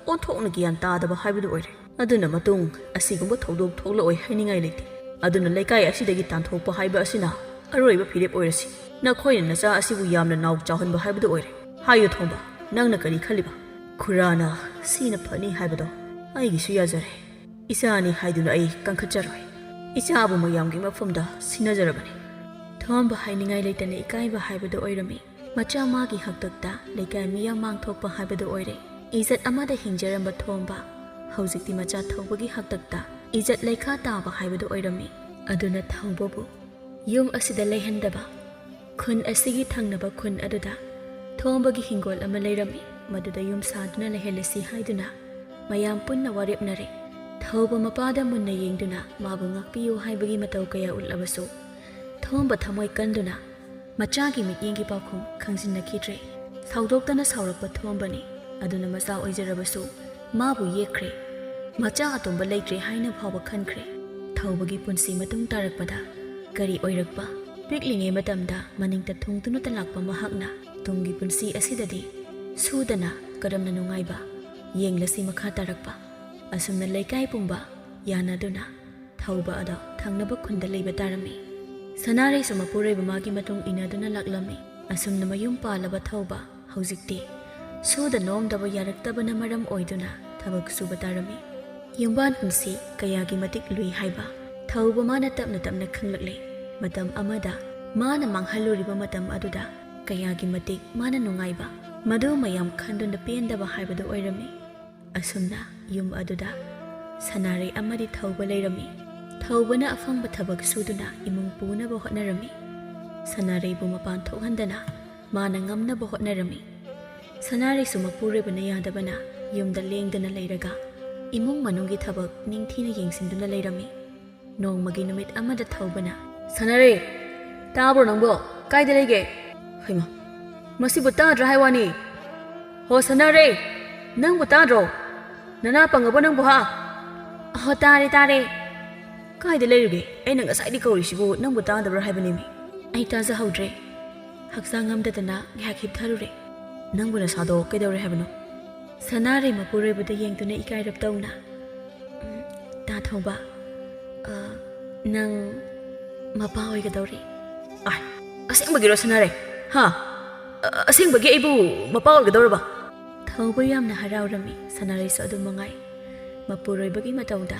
ꯑꯣꯟꯊꯣꯛꯅ ꯒ꯭ꯌꯥꯟ ꯇꯥꯗꯕ ꯍꯥꯏꯕꯗꯨ ꯑꯣꯏꯔꯦ꯫ ꯑꯗꯨꯅ ꯃꯇꯨꯡ ꯑꯁꯤꯒꯨꯝꯕ ꯊꯧꯗꯣꯛ ꯊꯣꯛꯂꯛꯑꯣꯏ ꯍꯥꯏꯅꯤꯡꯉꯥꯏ ꯂꯩꯇꯦ꯫ ꯑꯗꯨꯅ ꯂꯩꯀꯥꯏ ꯑꯁꯤꯗꯒꯤ ꯇꯥꯟꯊꯣꯛꯄ ꯍꯥꯏꯕ ꯑꯁꯤꯅ ꯑꯔꯣꯏꯕ ꯐꯤꯔꯦꯞ ꯑꯣꯏꯔꯁꯤ꯫ ꯅꯈꯣꯏꯅ ꯅꯆꯥ ꯑꯁꯤꯕꯨ ꯌꯥꯝꯅ ꯅꯥꯎ ꯆꯥꯎꯍꯟꯕ ꯍꯥꯏꯕꯗꯨ ꯑꯣꯏꯔꯦ꯫ ꯍꯥꯏꯌꯨ ꯊꯣꯝꯕ, ꯅꯪꯅ ꯀꯔꯤ ꯈꯜꯂꯤꯕ?" "ꯈꯨꯔꯥꯅ ꯁꯤꯅ ꯐꯅꯤ ꯍꯥꯏꯕꯗꯣ ꯑꯩꯒꯤꯁꯨ ꯌꯥꯖꯔꯦ꯫ ꯏꯆꯥꯅꯤ ꯍꯥꯏꯗꯨꯅ ꯑꯩ ꯀꯟꯈꯠꯆꯔꯣꯏ꯫ ꯏꯆꯥꯕꯨ ꯃꯌꯥꯝꯒꯤ ꯃꯐꯝꯗ ꯁꯤꯟꯅꯖꯔꯕꯅꯤ꯫" ꯊꯣꯝꯕ ꯍꯥꯏꯅꯤꯡꯉꯥꯏ ꯂꯩꯇꯅ ꯏꯀꯥꯏꯕ ꯍꯥꯏꯕꯗꯨ ꯑꯣꯏꯔꯝꯃꯤ꯫ ꯃꯆꯥ ꯃꯥꯒꯤ ꯍꯥꯛꯇꯛꯇ ꯂꯩꯀꯥꯏ ꯃꯤꯌꯥꯝ ꯃꯥꯡ ꯊꯣꯛꯄ ꯍꯥꯏꯕꯗꯨ ꯑꯣꯏꯔꯦ꯫ ꯏꯖꯠ ꯑꯃꯗ ꯍꯤꯡꯖꯔꯝꯕ ꯊꯣꯝꯕ ꯍꯧꯖꯤꯛꯇꯤ ꯃꯆꯥ ꯊꯧꯕꯒꯤ ꯍꯥꯛꯇꯛꯇ ꯏꯖꯠ ꯂꯩꯈꯥ ꯇꯥꯕ ꯍꯥꯏꯕꯗꯨ ꯑꯣꯏꯔꯝꯃꯤ꯫ ꯑꯗꯨꯅ ꯊꯧꯕꯕꯨ ꯌꯨꯝ ꯑꯁꯤꯗ ꯂꯩꯍꯟꯗꯕ, ꯈꯨꯟ ꯑꯁꯤꯒꯤ ꯊꯪꯅꯕ ꯈꯨꯟ ꯑꯗꯨꯗ ꯊꯣꯝꯕꯒꯤ ꯍꯤꯡꯒꯣꯜ ꯑꯃ ꯂꯩꯔꯝꯃꯤ꯫ ꯃꯗꯨꯗ ꯌꯨꯝ ꯁꯥꯗꯨꯅ ꯂꯩꯍꯜꯂꯁꯤ ꯍꯥꯏꯗꯨꯅ ꯃꯌꯥꯝ ꯄꯨꯟꯅ ꯋꯥꯔꯦꯞꯅꯔꯦ꯫ ꯊꯧꯕ ꯃꯄꯥꯗ ꯃꯨꯟꯅ ꯌꯦꯡꯗꯨꯅ ꯃꯥꯕꯨ ꯉꯥꯛꯄꯤꯌꯨ ꯍꯥꯏꯕꯒꯤ ꯃꯇꯧ ꯀꯌꯥ ꯎꯠꯂꯕꯁꯨ, ꯊꯣꯝꯕ ꯊꯃꯣꯏ ꯀꯟꯗꯨꯅ ꯃꯆꯥꯒꯤ ꯃꯤꯠꯌꯦꯡꯒꯤ ꯄꯥꯎꯈꯨꯝ ꯈꯪꯖꯤꯟꯅꯈꯤꯗ꯭ꯔꯦ꯫ ꯁꯥꯎꯗꯣꯛꯇꯅ ꯁꯥꯎꯔꯛꯄ ꯊꯣꯝꯕꯅꯤ꯫ ꯑꯗꯨꯅ ꯃꯆꯥ ꯑꯣꯏꯖꯔꯕꯁꯨ ꯃꯥꯕꯨ ꯌꯦꯛꯈ꯭ꯔꯦ꯫ ꯃꯆꯥ ꯑꯇꯣꯝꯕ ꯂꯩꯇ꯭ꯔꯦ ꯍꯥꯏꯅ ꯐꯥꯎꯕ ꯈꯟꯈ꯭ꯔꯦ꯫ ꯊꯧꯕꯒꯤ ꯄꯨꯟꯁꯤ ꯃꯇꯨꯡ ꯇꯥꯔꯛꯄꯗ ꯀꯔꯤ ꯑꯣꯏꯔꯛꯄ? ꯄꯤꯛꯂꯤꯉꯩ ꯃꯇꯝꯗ ꯃꯅꯤꯡꯇ ꯊꯨꯡꯗꯨꯅꯇ ꯂꯥꯛꯄ ꯃꯍꯥꯛꯅ ꯇꯨꯡꯒꯤ ꯄꯨꯟꯁꯤ ꯑꯁꯤꯗꯗꯤ ꯁꯨꯗꯅ ꯀꯔꯝꯅ ꯅꯨꯡꯉꯥꯏꯕ? ꯌꯦꯡꯂꯁꯤ ꯃꯈꯥ ꯇꯥꯔꯛꯄ꯫ ꯑꯁꯨꯝꯅ ꯂꯩꯀꯥꯏ ꯄꯨꯝꯕ ꯌꯥꯅꯗꯨꯅ ꯊꯧꯕ ꯑꯗꯣ ꯊꯪꯅꯕ ꯈꯨꯟꯗ ꯂꯩꯕ ꯇꯥꯔꯝꯃꯤ꯫ ꯁꯅꯥꯔꯩꯁꯨ ꯃꯄꯨꯔꯣꯏꯕ ꯃꯥꯒꯤ ꯃꯇꯨꯡ ꯏꯟꯅꯗꯨꯅ ꯂꯥꯛꯂꯝꯃꯤ꯫ ꯑꯁꯨꯝꯅ ꯃꯌꯨꯝ ꯄꯥꯜꯂꯕ ꯊꯧꯕ ꯍꯧꯖꯤꯛꯇꯤ ꯁꯨꯗ ꯅꯣꯝꯗꯕ ꯌꯥꯔꯛꯇꯕꯅ ꯃꯔꯝ ꯑꯣꯏꯗꯨꯅ ꯊꯕꯛ ꯁꯨꯕ ꯇꯥꯔꯝꯃꯤ꯫ ꯌꯨꯝꯕꯥꯟ ꯄꯨꯟꯁꯤ ꯀꯌꯥꯒꯤ ꯃꯇꯤꯛ ꯂꯨꯏ ꯍꯥꯏꯕ ꯊꯧꯕ ꯃꯥꯅ ꯇꯞꯅ ꯇꯞꯅ ꯈꯪꯂꯛꯂꯦ꯫ ꯃꯇꯝ ꯑꯃꯗ ꯃꯥꯅ ꯃꯥꯡꯍꯜꯂꯨꯔꯤꯕ ꯃꯇꯝ ꯑꯗꯨꯗ ꯀꯌꯥꯒꯤ ꯃꯇꯤꯛ ꯃꯥꯅ ꯅꯨꯡꯉꯥꯏꯕ, ꯃꯗꯨ ꯃꯌꯥꯝ ꯈꯟꯗꯨꯅ ꯄꯦꯟꯗꯕ ꯍꯥꯏꯕꯗꯨ ꯑꯣꯏꯔꯝꯃꯤ꯫ ꯑꯁꯨꯝꯅ ꯌꯨꯝ ꯑꯗꯨꯗ ꯁꯅꯥꯔꯩ ꯑꯃꯗꯤ ꯊꯧꯕ ꯂꯩꯔꯝꯃꯤ꯫ ꯊꯧꯕꯅ ꯑꯐꯪꯕ ꯊꯕꯛ ꯁꯨꯗꯨꯅ ꯏꯃꯨꯡ ꯄꯨꯅꯕ ꯍꯣꯠꯅꯔꯝꯃꯤ꯫ ꯁꯅꯥꯔꯩꯕꯨ ꯃꯄꯥꯟ ꯊꯣꯛꯍꯟꯗꯅ ꯃꯥꯅ ꯉꯝꯅꯕ ꯍꯣꯠꯅꯔꯝꯃꯤ꯫ ꯁꯅꯥꯔꯩꯁꯨ ꯃꯄꯨꯔꯣꯏꯕꯅ ꯌꯥꯗꯕꯅ ꯌꯨꯝꯗ ꯂꯦꯡꯗꯅ ꯂꯩꯔꯒ ꯏꯃꯨꯡ ꯃꯅꯨꯡꯒꯤ ꯊꯕꯛ ꯅꯤꯡꯊꯤꯅ ꯌꯦꯡꯁꯤꯟꯗꯨꯅ ꯂꯩꯔꯝꯃꯤ꯫ ꯅꯣꯡꯃꯒꯤ ꯅꯨꯃꯤꯠ ꯑꯃꯗ ꯊꯧꯕꯅ, "ꯁꯅꯥꯔꯩ, ꯇꯥꯕ꯭ꯔꯣ ꯅꯪꯕꯣ? ꯀꯥꯏꯗ ꯂꯩꯒꯦ? ꯍꯩꯃꯥ, ꯃꯁꯤꯕꯨ ꯇꯥꯗ꯭ꯔꯥ ꯍꯥꯏ ꯋꯥꯅꯤ? ꯍꯣ ꯁꯅꯥꯔꯩ, ꯅꯪꯕꯨ ꯇꯥꯗ꯭ꯔꯣ? ꯅꯅꯥ ꯄꯪꯉꯕꯣ ꯅꯪꯕꯨ ꯍꯥ? ꯑꯍꯣ, ꯇꯥꯔꯦ, ꯇꯥꯔꯦ꯫ ꯀꯥꯏꯗ ꯂꯩꯔꯨꯒꯦ? ꯑꯩꯅ ꯉꯁꯥꯏꯗꯤ ꯀꯧꯔꯤꯁꯤꯕꯨ ꯅꯪꯕꯨ ꯇꯥꯗꯕ꯭ꯔꯥ ꯍꯥꯏꯕꯅꯤꯃꯤ꯫ ꯑꯩ ꯇꯥꯖꯍꯧꯗ꯭ꯔꯦ꯫ ꯍꯛꯆꯥꯡ ꯉꯝꯗꯗꯅ ꯉꯥꯏꯍꯥꯛ ꯍꯤꯞꯊꯔꯨꯔꯦ꯫ ꯅꯪꯕꯨ ꯅꯁꯥꯗꯣ ꯀꯩꯗꯧꯔꯦ ꯍꯥꯏꯕꯅꯣ?" ꯁꯅꯥꯔꯩ ꯃꯄꯨꯔꯣꯏꯕꯗ ꯌꯦꯡꯗꯨꯅ ꯏꯀꯥꯏꯔꯞ ꯇꯧꯅ, "ꯎꯝ, ꯇꯥ ꯊꯧꯕ, ꯑ, ꯅꯪ ꯃꯄꯥ ꯑꯣꯏꯒꯗꯧꯔꯦ꯫" "ꯑꯥꯏ, ꯑꯁꯦꯡꯕꯒꯤꯔꯣ ꯁꯅꯥꯔꯩ? ꯍꯥ? ꯑ-, ꯑꯁꯦꯡꯕꯒꯤ ꯑꯩꯕꯨ ꯃꯄꯥ ꯑꯣꯏꯒꯗꯧꯔꯕ?" ꯊꯧꯕ ꯌꯥꯝꯅ ꯍꯔꯥꯎꯔꯝꯃꯤ, ꯁꯅꯥꯔꯩꯁꯨ ꯑꯗꯨꯝ ꯃꯉꯥꯏ꯫ ꯃꯄꯨꯔꯣꯏꯕꯒꯤ ꯃꯇꯧꯗ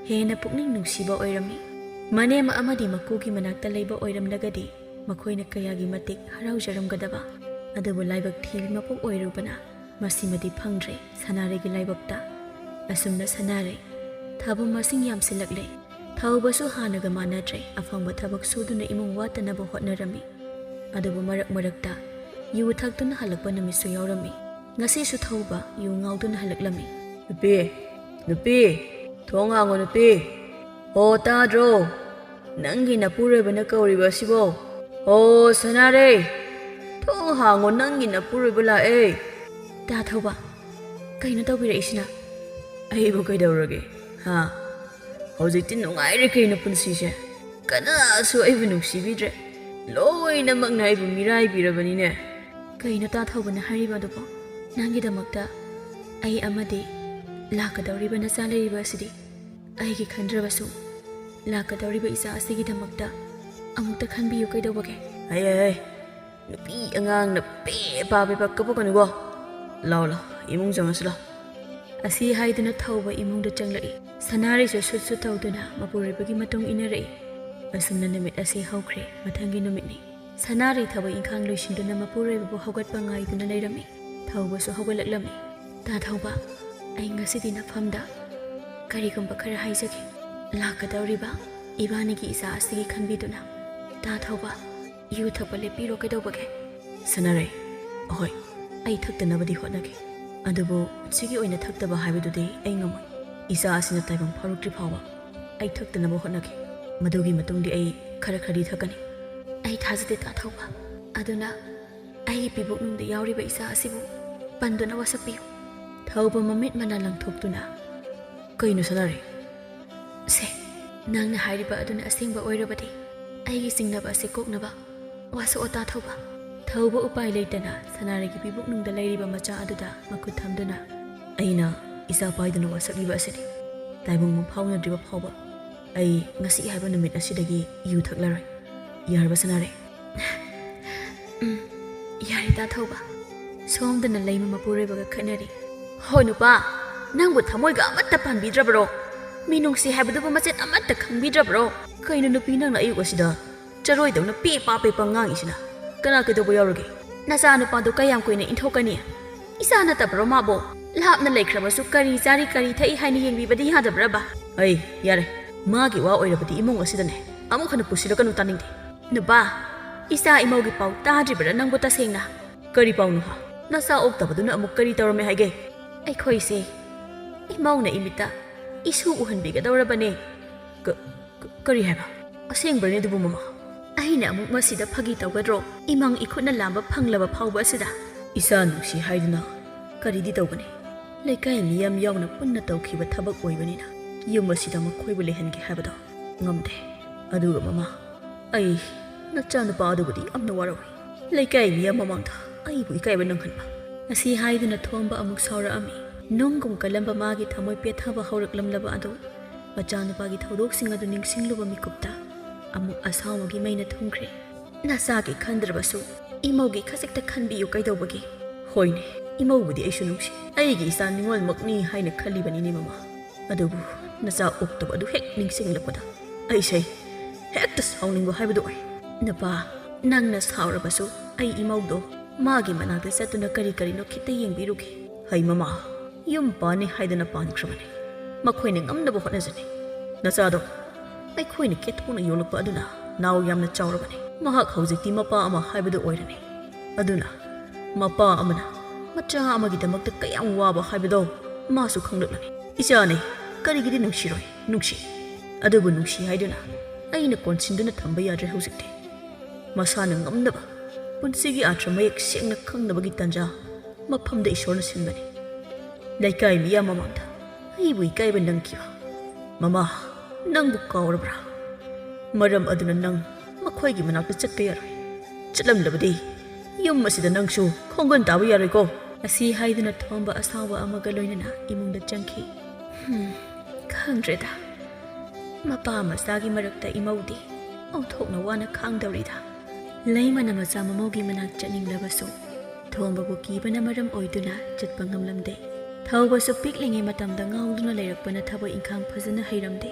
ꯍꯦꯟꯅ ꯄꯨꯛꯅꯤꯡ ꯅꯨꯡꯁꯤꯕ ꯑꯣꯏꯔꯝꯃꯤ꯫ ꯃꯅꯦꯝ ꯑꯃꯗꯤ ꯃꯀꯨꯒꯤ ꯃꯅꯥꯛꯇ ꯂꯩꯕ ꯑꯣꯏꯔꯝꯂꯒꯗꯤ ꯃꯈꯣꯏꯅ ꯀꯌꯥꯒꯤ ꯃꯇꯤꯛ ꯍꯔꯥꯎꯖꯔꯝꯒꯗꯕ꯫ ꯑꯗꯨꯕꯨ ꯂꯥꯏꯕꯛ ꯊꯤꯕꯤ ꯃꯄꯣꯛ ꯑꯣꯏꯔꯨꯕꯅ ꯃꯁꯤꯃꯗꯤ ꯐꯪꯗ꯭ꯔꯦ ꯁꯅꯥꯔꯩꯒꯤ ꯂꯥꯏꯕꯛꯇ꯫ ꯑꯁꯨꯝꯅ ꯁꯅꯥꯔꯩ ꯊꯥꯕ ꯃꯁꯤꯡ ꯌꯥꯝꯁꯤꯜꯂꯛꯂꯦ꯫ ꯊꯧꯕꯁꯨ ꯍꯥꯟꯅꯒ ꯃꯥꯟꯅꯗ꯭ꯔꯦ꯫ ꯑꯐꯪꯕ ꯊꯕꯛ ꯁꯨꯗꯨꯅ ꯏꯃꯨꯡ ꯋꯥꯠꯇꯅꯕ ꯍꯣꯠꯅꯔꯝꯃꯤ꯫ ꯑꯗꯨꯕꯨ ꯃꯔꯛ ꯃꯔꯛꯇ ꯌꯨ ꯊꯛꯇꯨꯅ ꯍꯜꯂꯛꯄ ꯅꯨꯃꯤꯠꯁꯨ ꯌꯥꯎꯔꯝꯃꯤ꯫ ꯉꯁꯤꯁꯨ ꯊꯧꯕ ꯌꯨ ꯉꯥꯎꯗꯨꯅ ꯍꯜꯂꯛꯂꯝꯃꯤ꯫ "ꯅꯨꯄꯤ, ꯅꯨꯄꯤ, ꯊꯣꯡ ꯍꯥꯡꯉꯣ ꯅꯨꯄꯤ꯫ ꯍꯣ, ꯇꯥꯗ꯭ꯔꯣ? ꯅꯪꯒꯤ ꯅꯄꯨꯔꯣꯏꯕꯅ ꯀꯧꯔꯤꯕ ꯑꯁꯤꯕꯣ? ꯍꯣ, ꯁꯅꯥꯔꯩ, ꯊꯣꯡ ꯍꯥꯡꯉꯣ, ꯅꯪꯒꯤ ꯅꯄꯨꯔꯣꯏꯕ ꯂꯥꯛꯑꯦ꯫" ꯇꯥ ꯊꯧꯕ, ꯀꯩꯅꯣ ꯇꯧꯕꯤꯔꯛꯏꯁꯤꯅ? "ꯑꯩꯕꯨ ꯀꯩꯗꯧꯔꯒꯦ? ꯍꯥ? ꯍꯧꯖꯤꯛꯇꯤ ꯅꯨꯡꯉꯥꯏꯔꯦ ꯀꯩꯅꯣ ꯄꯨꯟꯁꯤꯁꯦ꯫ ꯀꯅꯥꯁꯨ ꯑꯩꯕꯨ ꯅꯨꯡꯁꯤꯕꯤꯗ꯭ꯔꯦ꯫ ꯂꯣꯏꯅꯃꯛꯅ ꯑꯩꯕꯨ ꯃꯤꯔꯥꯏꯕꯤꯔꯕꯅꯤꯅꯦ꯫" "ꯀꯩꯅꯣ ꯇꯥ ꯊꯧꯕꯅ ꯍꯥꯏꯔꯤꯕ ꯑꯗꯨꯕꯣ? ꯅꯪꯒꯤꯗꯃꯛꯇ ꯑꯩ ꯑꯃꯗꯤ ꯂꯥꯛꯀꯗꯧꯔꯤꯕ ꯅꯆꯥ ꯂꯩꯔꯤꯕ ꯑꯁꯤꯗꯤ? ꯑꯩꯒꯤ ꯈꯟꯗ꯭ꯔꯕꯁꯨ ꯂꯥꯛꯀꯗꯧꯔꯤꯕ ꯏꯆꯥ ꯑꯁꯤꯒꯤꯗꯃꯛꯇ ꯑꯃꯨꯛꯇ ꯈꯟꯕꯤꯌꯨ ꯀꯩꯗꯧꯕꯒꯦ?" "ꯍꯩ, ꯍꯩ, ꯍꯩ, ꯅꯨꯄꯤ ꯑꯉꯥꯡꯅ ꯄꯦ ꯄꯥ ꯄꯦ ꯄꯥ ꯀꯞꯄꯛꯀꯅꯨꯀꯣ꯫ ꯂꯥꯎ, ꯂꯥꯎ, ꯏꯃꯨꯡ ꯆꯪꯉꯁꯤ ꯂꯥꯎ꯫" ꯑꯁꯤ ꯍꯥꯏꯗꯨꯅ ꯊꯧꯕ ꯏꯃꯨꯡꯗ ꯆꯪꯂꯛꯏ꯫ ꯁꯅꯥꯔꯩꯁꯨ ꯁꯨꯠ ꯁꯨꯠ ꯇꯧꯗꯨꯅ ꯃꯄꯨꯔꯣꯏꯕꯒꯤ ꯃꯇꯨꯡ ꯏꯟꯅꯔꯛꯏ꯫ ꯑꯁꯨꯝꯅ ꯅꯨꯃꯤꯠ ꯑꯁꯤ ꯍꯧꯈ꯭ꯔꯦ꯫ ꯃꯊꯪꯒꯤ ꯅꯨꯃꯤꯠꯅꯤ꯫ ꯁꯅꯥꯔꯩ ꯊꯕꯛ ꯏꯪꯈꯥꯡ ꯂꯣꯏꯁꯤꯟꯗꯨꯅ ꯃꯄꯨꯔꯣꯏꯕꯕꯨ ꯍꯧꯒꯠꯄ ꯉꯥꯏꯗꯨꯅ ꯂꯩꯔꯝꯃꯤ꯫ ꯊꯧꯕꯁꯨ ꯍꯧꯒꯠꯂꯛꯂꯝꯃꯤ꯫ "ꯇꯥ ꯊꯧꯕ, ꯑꯩ ꯉꯁꯤꯗꯤ ꯅꯐꯝꯗ ꯀꯔꯤꯒꯨꯝꯕ ꯈꯔ ꯍꯥꯏꯖꯒꯦ꯫ ꯂꯥꯛꯀꯗꯧꯔꯤꯕ ꯏꯕꯥꯅꯤꯒꯤ ꯏꯆꯥ ꯑꯁꯤꯒꯤ ꯈꯟꯕꯤꯗꯨꯅ꯫ ꯇꯥ ꯊꯧꯕ, ꯌꯨ ꯊꯛꯄ ꯂꯦꯞꯄꯤꯔꯣ ꯀꯩꯗꯧꯕꯒꯦ?" "ꯁꯅꯥꯔꯩ, ꯑꯍꯣꯏ, ꯑꯩ ꯊꯛꯇꯅꯕꯗꯤ ꯍꯣꯠꯅꯒꯦ꯫ ꯑꯗꯨꯕꯨ ꯁꯤꯒꯤ ꯑꯣꯏꯅ ꯊꯛꯇꯕ ꯍꯥꯏꯕꯗꯨꯗꯤ ꯑꯩ ꯉꯝꯃꯣꯏ꯫ ꯏꯆꯥ ꯑꯁꯤꯅ ꯇꯥꯏꯕꯪ ꯐꯥꯎꯔꯛꯇ꯭ꯔꯤ ꯐꯥꯎꯕ ꯑꯩ ꯊꯛꯇꯅꯕ ꯍꯣꯠꯅꯒꯦ꯫ ꯃꯗꯨꯒꯤ ꯃꯇꯨꯡꯗꯤ ꯑꯩ ꯈꯔ ꯈꯔꯗꯤ ꯊꯛꯀꯅꯤ꯫" "ꯑꯩ ꯊꯥꯖꯗꯦ ꯇꯥ ꯊꯧꯕ꯫ ꯑꯗꯨꯅ ꯑꯩꯒꯤ ꯄꯤꯕꯨꯛꯅꯨꯡꯗ ꯌꯥꯎꯔꯤꯕ ꯏꯆꯥ ꯑꯁꯤꯕꯨ ꯄꯟꯗꯨꯅ ꯋꯥꯁꯛꯄꯤꯌꯨ꯫" ꯊꯧꯕ ꯃꯃꯤꯠ ꯃꯅꯥ ꯂꯪꯊꯣꯛꯇꯨꯅ, "ꯀꯩꯅꯣ ꯁꯅꯥꯔꯩ?" "ꯁꯦ, ꯅꯪꯅ ꯍꯥꯏꯔꯤꯕ ꯑꯗꯨꯅ ꯑꯁꯦꯡꯕ ꯑꯣꯏꯔꯕꯗꯤ ꯑꯩꯒꯤ ꯆꯤꯡꯅꯕ ꯑꯁꯤ ꯀꯣꯛꯅꯕ ꯋꯥꯁꯛꯑꯣ ꯇꯥ ꯊꯧꯕ꯫" ꯊꯧꯕ ꯎꯄꯥꯏ ꯂꯩꯇꯅ ꯁꯅꯥꯔꯩꯒꯤ ꯄꯤꯕꯨꯛꯅꯨꯡꯗ ꯂꯩꯔꯤꯕ ꯃꯆꯥ ꯑꯗꯨꯗ ꯃꯈꯨꯠ ꯊꯝꯗꯨꯅ, "ꯑꯩꯅ ꯏꯆꯥ ꯄꯥꯏꯗꯨꯅ ꯋꯥꯁꯛꯂꯤꯕ ꯑꯁꯤꯅꯤ꯫ ꯇꯥꯏꯕꯪ ꯐꯥꯎꯅꯗ꯭ꯔꯤꯕ ꯐꯥꯎꯕ ꯑꯩ ꯉꯁꯤ ꯍꯥꯏꯕ ꯅꯨꯃꯤꯠ ꯑꯁꯤꯗꯒꯤ ꯌꯨ ꯊꯛꯂꯔꯣꯏ꯫ ꯌꯥꯔꯕ ꯁꯅꯥꯔꯩ?" "ꯎꯝ, ꯌꯥꯔꯦ ꯇꯥ ꯊꯧꯕ꯫" ꯁꯣꯝꯗꯅ ꯂꯩꯃ ꯃꯄꯨꯔꯣꯏꯕꯒ ꯈꯠꯅꯔꯤ꯫ "ꯍꯣ ꯅꯨꯄꯥ, ꯅꯪꯕꯨ ꯊꯃꯣꯏꯒ ꯑꯃꯠꯇ ꯄꯥꯟꯕꯤꯗ꯭ꯔꯕ꯭ꯔꯣ? ꯃꯤꯅꯨꯡꯁꯤ ꯍꯥꯏꯕꯗꯨꯕꯨ ꯃꯆꯦꯠ ꯑꯃꯠꯇ ꯈꯪꯕꯤꯗ꯭ꯔꯕ꯭ꯔꯣ? ꯀꯩꯅꯣ ꯅꯨꯄꯤ, ꯅꯪꯅ ꯑꯌꯨꯛ ꯑꯁꯤꯗ ꯆꯔꯣꯏꯗꯧꯅ ꯄꯦ ꯄꯥ ꯄꯦ ꯄꯥ ꯉꯥꯡꯉꯤꯁꯤꯅ? ꯀꯅꯥ ꯀꯩꯗꯧꯕ ꯌꯥꯎꯔꯒꯦ? ꯅꯆꯥ ꯅꯨꯄꯥꯗꯣ ꯀꯌꯥꯝ ꯀꯨꯏꯅ ꯏꯟꯊꯣꯛꯀꯅꯤ? ꯏꯆꯥ ꯅꯠꯇꯕ꯭ꯔꯣ ꯃꯥꯕꯣ? ꯂꯥꯞꯅ ꯂꯩꯈ꯭ꯔꯕꯁꯨ ꯀꯔꯤ ꯆꯥꯔꯤ ꯀꯔꯤ ꯊꯛꯏ ꯍꯥꯏꯅ ꯌꯦꯡꯕꯤꯕꯗꯤ ꯌꯥꯗꯕ꯭ꯔꯕ?" "ꯑꯩ, ꯌꯥꯔꯦ꯫ ꯃꯥꯒꯤ ꯋꯥ ꯑꯣꯏꯔꯕꯗꯤ ꯏꯃꯨꯡ ꯑꯁꯤꯗꯅꯦ ꯑꯃꯨꯛ ꯍꯟꯅ ꯄꯨꯁꯤꯜꯂꯛꯀꯅꯨ, ꯇꯥꯅꯤꯡꯗꯦ꯫" "ꯅꯨꯄꯥ, ꯏꯆꯥ ꯏꯃꯧꯒꯤ ꯄꯥꯎ ꯇꯥꯗ꯭ꯔꯤꯕ꯭ꯔꯥ ꯅꯪꯕꯨ ꯇꯁꯦꯡꯅ?" "ꯀꯔꯤ ꯄꯥꯎꯅꯣ ꯍꯥ? ꯅꯆꯥ ꯑꯣꯛꯇꯕꯗꯨꯅ ꯑꯃꯨꯛ ꯀꯔꯤ ꯇꯧꯔꯝꯃꯦ ꯍꯥꯏꯒꯦ?" "ꯑꯩꯈꯣꯏꯁꯦ ꯏꯃꯧꯅ ꯏꯃꯤꯠꯇ ꯏꯁꯨ ꯎꯍꯟꯕꯤꯒꯗꯧꯔꯕꯅꯦ꯫" "ꯀ-, ꯀ-, ꯀꯔꯤ ꯍꯥꯏꯕ? ꯑꯁꯦꯡꯕ꯭ꯔꯅꯦ ꯑꯗꯨꯕꯨ ꯃꯃꯥ?" "ꯑꯩꯅ ꯑꯃꯨꯛ ꯃꯁꯤꯗ ꯐꯥꯒꯤ ꯇꯧꯒꯗ꯭ꯔꯣ? ꯏꯃꯪ ꯏꯈꯨꯠꯅ ꯂꯥꯝꯕ ꯐꯪꯂꯕ ꯐꯥꯎꯕ ꯑꯁꯤꯗ?" "ꯏꯆꯥ ꯅꯨꯡꯁꯤ ꯍꯥꯏꯗꯨꯅ ꯀꯔꯤꯗꯤ ꯇꯧꯒꯅꯤ? ꯂꯩꯀꯥꯏ ꯃꯤꯌꯥꯝ ꯌꯥꯎꯅ ꯄꯨꯟꯅ ꯇꯧꯈꯤꯕ ꯊꯕꯛ ꯑꯣꯏꯕꯅꯤꯅ ꯌꯨꯝ ꯑꯁꯤꯗ ꯃꯈꯣꯏꯕꯨ ꯂꯩꯍꯟꯒꯦ ꯍꯥꯏꯕꯗꯣ ꯉꯝꯗꯦ꯫ ꯑꯗꯨꯒ ꯃꯃꯥ, ꯑꯩ ꯅꯆꯥꯅꯨꯄꯥ ꯑꯗꯨꯕꯨꯗꯤ ꯌꯥꯝꯅ ꯋꯥꯔꯧꯏ꯫ ꯂꯩꯀꯥꯏ ꯃꯤꯌꯥꯝ ꯃꯃꯥꯡꯗ ꯑꯩꯕꯨ ꯏꯀꯥꯏꯕ ꯅꯪꯍꯟꯕ꯫" ꯑꯁꯤ ꯍꯥꯏꯗꯨꯅ ꯊꯣꯝꯕ ꯑꯃꯨꯛ ꯁꯥꯎꯔꯛꯑꯝꯃꯤ꯫ ꯅꯨꯡꯒꯨꯝ ꯀꯜꯂꯝꯕ ꯃꯥꯒꯤ ꯊꯃꯣꯏ ꯄꯦꯠꯊꯕ ꯍꯧꯔꯛꯂꯝꯂꯕ ꯑꯗꯨ ꯃꯆꯥꯅꯨꯄꯥꯒꯤ ꯊꯧꯗꯣꯛꯁꯤꯡ ꯑꯗꯨ ꯅꯤꯡꯁꯤꯡꯂꯨꯕ ꯃꯤꯀꯨꯞꯇ ꯑꯃꯨꯛ ꯑꯁꯥꯎꯕꯒꯤ ꯃꯩꯅ ꯊꯨꯝꯈ꯭ꯔꯦ꯫ "ꯅꯆꯥꯒꯤ ꯈꯟꯗ꯭ꯔꯕꯁꯨ ꯏꯃꯧꯒꯤ ꯈꯖꯤꯛꯇ ꯈꯟꯕꯤꯌꯨ ꯀꯩꯗꯧꯕꯒꯦ?" "ꯍꯣꯏꯅꯦ, ꯏꯃꯧꯕꯨꯗꯤ ꯑꯩꯁꯨ ꯅꯨꯡꯁꯤ, ꯑꯩꯒꯤ ꯏꯆꯥ ꯅꯤꯉꯣꯜꯃꯛꯅꯤ ꯍꯥꯏꯅ ꯈꯜꯂꯤꯕꯅꯤꯅꯦ ꯃꯃꯥ꯫ ꯑꯗꯨꯕꯨ ꯅꯆꯥ ꯑꯣꯛꯇꯕ ꯑꯗꯨ ꯍꯦꯛ ꯅꯤꯡꯁꯤꯡꯂꯛꯄꯗ ꯑꯩꯁꯦ ꯍꯦꯛꯇ ꯁꯥꯎꯅꯤꯡꯕ ꯍꯥꯏꯕꯗꯨ ꯑꯣꯏ꯫ ꯅꯨꯄꯥ, ꯅꯪꯅ ꯁꯥꯎꯔꯕꯁꯨ ꯑꯩ ꯏꯃꯧꯗꯣ ꯃꯥꯒꯤ ꯃꯅꯥꯛꯇ ꯆꯠꯇꯨꯅ ꯀꯔꯤ ꯀꯔꯤꯅꯣ ꯈꯤꯇ ꯌꯦꯡꯕꯤꯔꯨꯒꯦ꯫ ꯍꯩ ꯃꯃꯥ, ꯌꯨꯝ ꯄꯥꯟꯅꯤ ꯍꯥꯏꯗꯅ ꯄꯥꯟꯈ꯭ꯔꯕꯅꯤ꯫ ꯃꯈꯣꯏꯅ ꯉꯝꯅꯕ ꯍꯣꯠꯅꯖꯅꯤ꯫ ꯅꯆꯥꯗꯣ ꯑꯩꯈꯣꯏꯅ ꯀꯦꯊꯣꯛꯅ ꯌꯣꯛꯂꯛꯄ ꯑꯗꯨꯅ ꯅꯥꯎ ꯌꯥꯝꯅ ꯆꯥꯎꯔꯕꯅꯤ꯫ ꯃꯍꯥꯛ ꯍꯧꯖꯤꯛꯇꯤ ꯃꯄꯥ ꯑꯃ ꯍꯥꯏꯕꯗꯨ ꯑꯣꯏꯔꯅꯤ꯫ ꯑꯗꯨꯅ ꯃꯄꯥ ꯑꯃꯅ ꯃꯆꯥ ꯑꯃꯒꯤꯗꯃꯛꯇ ꯀꯌꯥꯝ ꯋꯥꯕ ꯍꯥꯏꯕꯗꯣ ꯃꯥꯁꯨ ꯈꯪꯂꯛꯂꯅꯤ꯫ ꯏꯆꯥꯅꯤ, ꯀꯔꯤꯒꯤꯗꯤ ꯅꯨꯡꯁꯤꯔꯣꯏ? ꯅꯨꯡꯁꯤ꯫ ꯑꯗꯨꯕꯨ ꯅꯨꯡꯁꯤ ꯍꯥꯏꯗꯨꯅ ꯑꯩꯅ ꯀꯣꯟꯁꯤꯟꯗꯨꯅ ꯊꯝꯕ ꯌꯥꯗ꯭ꯔꯦ ꯍꯧꯖꯤꯛꯇꯤ꯫ ꯃꯁꯥꯅ ꯉꯝꯅꯕ ꯄꯨꯟꯁꯤꯒꯤ ꯑꯥꯔꯊ ꯃꯌꯦꯛ ꯁꯦꯡꯅ ꯈꯪꯅꯕꯒꯤ ꯇꯥꯟꯖꯥ ꯃꯐꯝꯗ ꯏꯁꯣꯔꯅ ꯁꯤꯟꯕꯅꯤ꯫ ꯂꯩꯀꯥꯏ ꯃꯤꯌꯥꯝ ꯃꯃꯥꯡꯗ ꯑꯩꯕꯨ ꯏꯀꯥꯏꯕ ꯅꯪꯈꯤꯕ ꯃꯃꯥ, ꯅꯪꯕꯨ ꯀꯥꯎꯔꯕ꯭ꯔꯥ? ꯃꯔꯝ ꯑꯗꯨꯅ ꯅꯪ ꯃꯈꯣꯏꯒꯤ ꯃꯅꯥꯛꯇ ꯆꯠꯄ ꯌꯥꯔꯣꯏ꯫ ꯆꯠꯂꯝꯂꯕꯗꯤ ꯌꯨꯝ ꯑꯁꯤꯗ ꯅꯪꯁꯨ ꯈꯣꯡꯒꯨꯟ ꯇꯥꯕ ꯌꯥꯔꯣꯏꯀꯣ꯫ ꯑꯁꯤ ꯍꯥꯏꯗꯨꯅ ꯊꯣꯝꯕ ꯑꯁꯥꯎꯕ ꯑꯃꯒ ꯂꯣꯏꯅꯅ ꯏꯃꯨꯡꯗ ꯆꯪꯈꯤ꯫ ꯍꯝ, ꯈꯪꯗ꯭ꯔꯦꯗ꯫ ꯃꯄꯥ ꯃꯆꯥꯒꯤ ꯃꯔꯛꯇ ꯏꯃꯧꯗꯤ ꯑꯣꯟꯊꯣꯛꯅ ꯋꯥꯅ ꯈꯥꯡꯗꯧꯔꯤꯗ꯫ ꯂꯩꯃꯅ ꯃꯆꯥ ꯃꯃꯧꯒꯤ ꯃꯅꯥꯛ ꯆꯠꯅꯤꯡꯂꯕꯁꯨ ꯊꯣꯝꯕꯕꯨ ꯀꯤꯕꯅ ꯃꯔꯝ ꯑꯣꯏꯗꯨꯅ ꯆꯠꯄ ꯉꯝꯂꯝꯗꯦ꯫ ꯊꯧꯕꯁꯨ ꯄꯤꯛꯂꯤꯉꯩ ꯃꯇꯝꯗ ꯉꯥꯎꯗꯨꯅ ꯂꯩꯔꯛꯄꯅ ꯊꯕꯛ ꯏꯪꯈꯥꯡ ꯐꯖꯅ ꯍꯩꯔꯝꯗꯦ꯫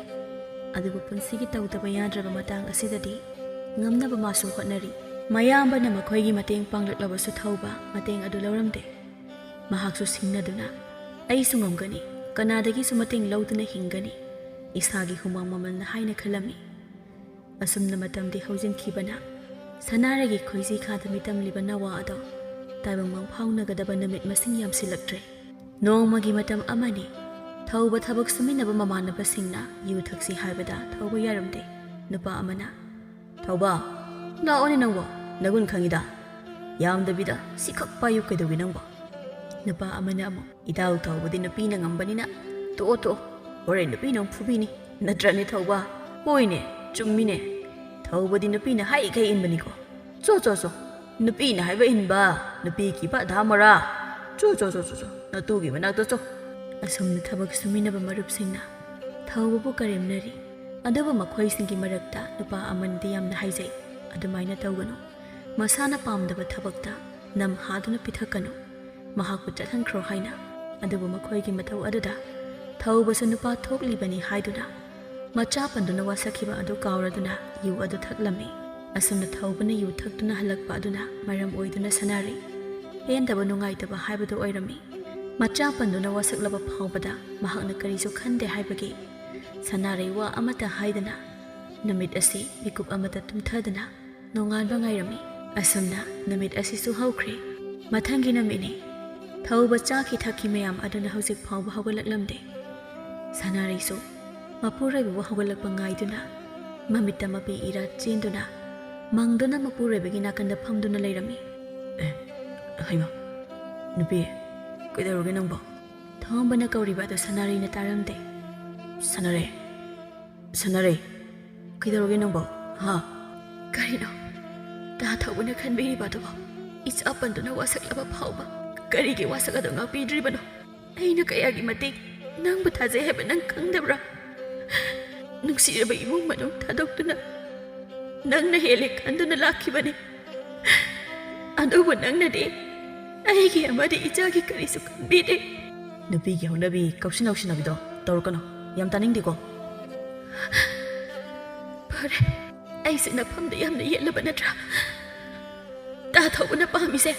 ꯑꯗꯨꯕꯨ ꯄꯨꯟꯁꯤꯒꯤ ꯇꯧꯗꯕ ꯌꯥꯗ꯭ꯔꯕ ꯃꯇꯥꯡ ꯑꯁꯤꯗꯗꯤ ꯉꯝꯅꯕ ꯃꯥꯁꯨ ꯍꯣꯠꯅꯔꯤ꯫ ꯃꯌꯥꯝꯕꯅ ꯃꯈꯣꯏꯒꯤ ꯃꯇꯦꯡ ꯄꯥꯡꯂꯛꯂꯕꯁꯨ ꯊꯧꯕ ꯃꯇꯦꯡ ꯑꯗꯨ ꯂꯧꯔꯝꯗꯦ꯫ ꯃꯍꯥꯛꯁꯨ ꯁꯤꯡꯅꯗꯨꯅ, "ꯑꯩꯁꯨ ꯉꯝꯒꯅꯤ, ꯀꯅꯥꯗꯒꯤꯁꯨ ꯃꯇꯦꯡ ꯂꯧꯗꯨꯅ ꯍꯤꯡꯒꯅꯤ, ꯏꯁꯥꯒꯤ ꯍꯨꯃꯥꯡ ꯃꯃꯜꯅ" ꯍꯥꯏꯅ ꯈꯜꯂꯝꯃꯤ꯫ ꯑꯁꯨꯝꯅ ꯃꯇꯝꯗꯤ ꯍꯧꯖꯤꯟꯈꯤꯕꯅ ꯁꯅꯥꯔꯩꯒꯤ ꯈꯣꯏꯖꯤ ꯈꯥꯗ ꯃꯤꯇꯝꯂꯤꯕ ꯅꯋꯥ ꯑꯗꯣ ꯇꯥꯏꯕꯪ ꯃꯪꯐꯥꯎꯅꯒꯗꯕ ꯅꯨꯃꯤꯠ ꯃꯁꯤꯡ ꯌꯥꯝꯁꯤꯜꯂꯛꯇ꯭ꯔꯦ꯫ ꯅꯣꯡꯃꯒꯤ ꯃꯇꯝ ꯑꯃꯅꯤ, ꯊꯧꯕ ꯊꯕꯛ ꯁꯨꯃꯤꯟꯅꯕ ꯃꯃꯥꯟꯅꯕꯁꯤꯡꯅ ꯌꯨ ꯊꯛꯁꯤ ꯍꯥꯏꯕꯗ ꯊꯧꯕ ꯌꯥꯔꯝꯗꯦ꯫ ꯅꯨꯄꯥ ꯑꯃꯅ, "ꯊꯧꯕ, ꯂꯥꯛꯑꯣꯅꯦ ꯅꯪꯕꯣ, ꯅꯒꯨꯟ ꯈꯪꯉꯤꯗ꯫ ꯌꯥꯝꯗꯕꯤꯗ ꯁꯤꯈꯛ ꯄꯥꯏꯌꯨ ꯀꯩꯗꯧꯒꯦ ꯅꯪꯕꯣ?" ꯅꯨꯄꯥ ꯑꯃꯅ ꯑꯃꯨꯛ, "ꯏꯇꯥꯎ ꯊꯧꯕꯗꯤ ꯅꯨꯄꯤꯅ ꯉꯝꯕꯅꯤꯅ ꯇꯣꯛꯑꯣ ꯇꯣꯛꯑꯣ, ꯍꯣꯔꯦꯟ ꯅꯨꯄꯤꯅ ꯑꯃꯨꯛ ꯐꯨꯕꯤꯅꯤ, ꯅꯠꯇ꯭ꯔꯅꯦ ꯊꯧꯕ?" "ꯍꯣꯏꯅꯦ, ꯆꯨꯝꯃꯤꯅꯦ, ꯊꯧꯕꯗꯤ ꯅꯨꯄꯤꯅ ꯍꯥꯏꯔꯤꯈꯩ ꯏꯟꯕꯅꯤꯀꯣ꯫ ꯆꯣ ꯆꯣ ꯆꯣ, ꯅꯨꯄꯤꯅ ꯍꯥꯏꯕ ꯏꯟꯕ, ꯅꯨꯄꯤ ꯀꯤꯕ ꯑꯙꯥ ꯃꯣꯔꯥ꯫ ꯆꯣ ꯆꯣ ꯆꯣ ꯆꯣ ꯆꯣ, ꯅꯇꯨꯒꯤ ꯃꯅꯥꯛꯇ ꯆꯣ꯫" ꯑꯁꯨꯝꯅ ꯊꯕꯛ ꯁꯨꯃꯤꯟꯅꯕ ꯃꯔꯨꯞꯁꯤꯡꯅ ꯊꯧꯕꯕꯨ ꯀꯔꯦꯝꯅꯔꯤ꯫ ꯑꯗꯨꯕꯨ ꯃꯈꯣꯏꯁꯤꯡꯒꯤ ꯃꯔꯛꯇ ꯅꯨꯄꯥ ꯑꯃꯅꯗꯤ ꯌꯥꯝꯅ ꯍꯥꯏꯖꯩ, "ꯑꯗꯨꯃꯥꯏꯅ ꯇꯧꯒꯅꯨ꯫ ꯃꯁꯥꯅ ꯄꯥꯝꯗꯕ ꯊꯕꯛꯇ ꯅꯝ ꯍꯥꯗꯨꯅ ꯄꯤꯊꯛꯀꯅꯨ꯫ ꯃꯍꯥꯛꯄꯨ ꯆꯠꯍꯟꯈ꯭ꯔꯣ ꯍꯥꯏꯅ꯫ ꯑꯗꯨꯕꯨ ꯃꯈꯣꯏꯒꯤ ꯃꯊꯧ ꯑꯗꯨꯗ ꯊꯧꯕꯁꯨ ꯅꯨꯄꯥ ꯊꯣꯛꯂꯤꯕꯅꯤ ꯍꯥꯏꯗꯨꯅ ꯃꯆꯥ ꯄꯟꯗꯨꯅ ꯋꯥꯁꯛꯈꯤꯕ ꯑꯗꯨ ꯀꯥꯎꯔꯗꯨꯅ ꯌꯨ ꯑꯗꯨ ꯊꯛꯂꯝꯃꯤ꯫ ꯑꯁꯨꯝꯅ ꯊꯧꯕꯅ ꯌꯨ ꯊꯛꯇꯨꯅ ꯍꯜꯂꯛꯄ ꯑꯗꯨꯅ ꯃꯔꯝ ꯑꯣꯏꯗꯨꯅ ꯁꯅꯥꯔꯩ ꯄꯦꯟꯗꯕ ꯅꯨꯡꯉꯥꯏꯇꯕ ꯍꯥꯏꯕꯗꯨ ꯑꯣꯏꯔꯝꯃꯤ꯫ ꯃꯆꯥ ꯄꯟꯗꯨꯅ ꯋꯥꯁꯛꯂꯕ ꯐꯥꯎꯕꯗ ꯃꯍꯥꯛꯅ ꯀꯔꯤꯁꯨ ꯈꯟꯗꯦ ꯍꯥꯏꯕꯒꯤ ꯁꯅꯥꯔꯩ ꯋꯥ ꯑꯃꯠꯇ ꯍꯥꯏꯗꯅ ꯅꯨꯃꯤꯠ ꯑꯁꯤ ꯃꯤꯀꯨꯞ ꯑꯃꯠꯇ ꯇꯨꯝꯊꯗꯅ ꯅꯣꯡꯉꯥꯟꯕ ꯉꯥꯏꯔꯝꯃꯤ꯫ ꯑꯁꯨꯝꯅ ꯅꯨꯃꯤꯠ ꯑꯁꯤꯁꯨ ꯍꯧꯈ꯭ꯔꯦ꯫ ꯃꯊꯪꯒꯤ ꯅꯨꯃꯤꯠꯅꯤ꯫ ꯊꯧꯕ ꯆꯥꯈꯤ ꯊꯛꯈꯤ ꯃꯌꯥꯝ ꯑꯗꯨꯅ ꯍꯧꯖꯤꯛ ꯐꯥꯎꯕ ꯍꯧꯒꯠꯂꯛꯂꯝꯗꯦ꯫ ꯁꯅꯥꯔꯩꯁꯨ ꯃꯄꯨꯔꯣꯏꯕꯕꯨ ꯍꯧꯒꯠꯂꯛꯄ ꯉꯥꯏꯗꯨꯅ ꯃꯃꯤꯠꯇ ꯃꯄꯤ ꯏꯔꯥ ꯆꯦꯟꯗꯨꯅ ꯃꯪꯗꯨꯅ ꯃꯄꯨꯔꯣꯏꯕꯒꯤ ꯅꯥꯀꯟꯗ ꯐꯝꯗꯨꯅ ꯂꯩꯔꯝꯃꯤ꯫ "ꯑꯦ, ꯍꯩꯃꯥ, ꯅꯨꯄꯤ, ꯀꯩꯗꯧꯔꯒꯦ ꯅꯪꯕꯣ?" ꯊꯧꯕꯅ ꯀꯧꯔꯤꯕ ꯑꯗꯨ ꯁꯅꯥꯔꯩꯅ ꯇꯥꯔꯝꯗꯦ꯫ "ꯁꯅꯥꯔꯩ, ꯁꯅꯥꯔꯩ, ꯀꯩꯗꯧꯔꯒꯦ ꯅꯪꯕꯣ? ꯍꯥ?" "ꯀꯔꯤꯅꯣ ꯇꯥ ꯊꯧꯕꯅ ꯈꯟꯕꯤꯔꯤꯕ ꯑꯗꯨꯕꯣ? ꯏꯆꯥ ꯄꯟꯗꯨꯅ ꯋꯥꯁꯛꯂꯕ ꯐꯥꯎꯕ ꯀꯔꯤꯒꯤ ꯋꯥꯁꯛ ꯑꯗꯨ ꯉꯥꯛꯄꯤꯗ꯭ꯔꯤꯕꯅꯣ? ꯑꯩꯅ ꯀꯌꯥꯒꯤ ꯃꯇꯤꯛ ꯅꯪꯕꯨ ꯊꯥꯖꯩ ꯍꯥꯏꯕ ꯅꯪ ꯈꯪꯗꯕ꯭ꯔꯥ? ꯅꯨꯡꯁꯤꯔꯕ ꯏꯃꯨꯡ ꯃꯅꯨꯡ ꯊꯥꯗꯣꯛꯇꯨꯅ ꯅꯪꯅ ꯍꯦꯜꯂꯦ ꯈꯟꯗꯨꯅ ꯂꯥꯛꯈꯤꯕꯅꯤ꯫ ꯑꯗꯨꯕꯨ ꯅꯪꯅꯗꯤ ꯑꯩꯒꯤ ꯑꯃꯗꯤ ꯏꯆꯥꯒꯤ ꯀꯔꯤꯁꯨ ꯈꯟꯕꯤꯗꯦ꯫" "ꯅꯨꯄꯤꯒꯤ ꯍꯧꯅꯕꯤ ꯀꯧꯁꯤꯟ ꯂꯧꯁꯤꯟꯅꯕꯤꯗꯣ ꯇꯧꯔꯛꯀꯅꯨ꯫ ꯌꯥꯝ ꯇꯥꯅꯤꯡꯗꯦꯀꯣ꯫" "ꯐꯔꯦ, ꯑꯩꯁꯦ ꯅꯐꯝꯗ ꯌꯥꯝꯅ ꯌꯦꯠꯂꯕ ꯅꯠꯇ꯭ꯔꯥ? ꯇꯥ ꯊꯧꯕꯅ ꯄꯥꯝꯃꯤꯁꯦ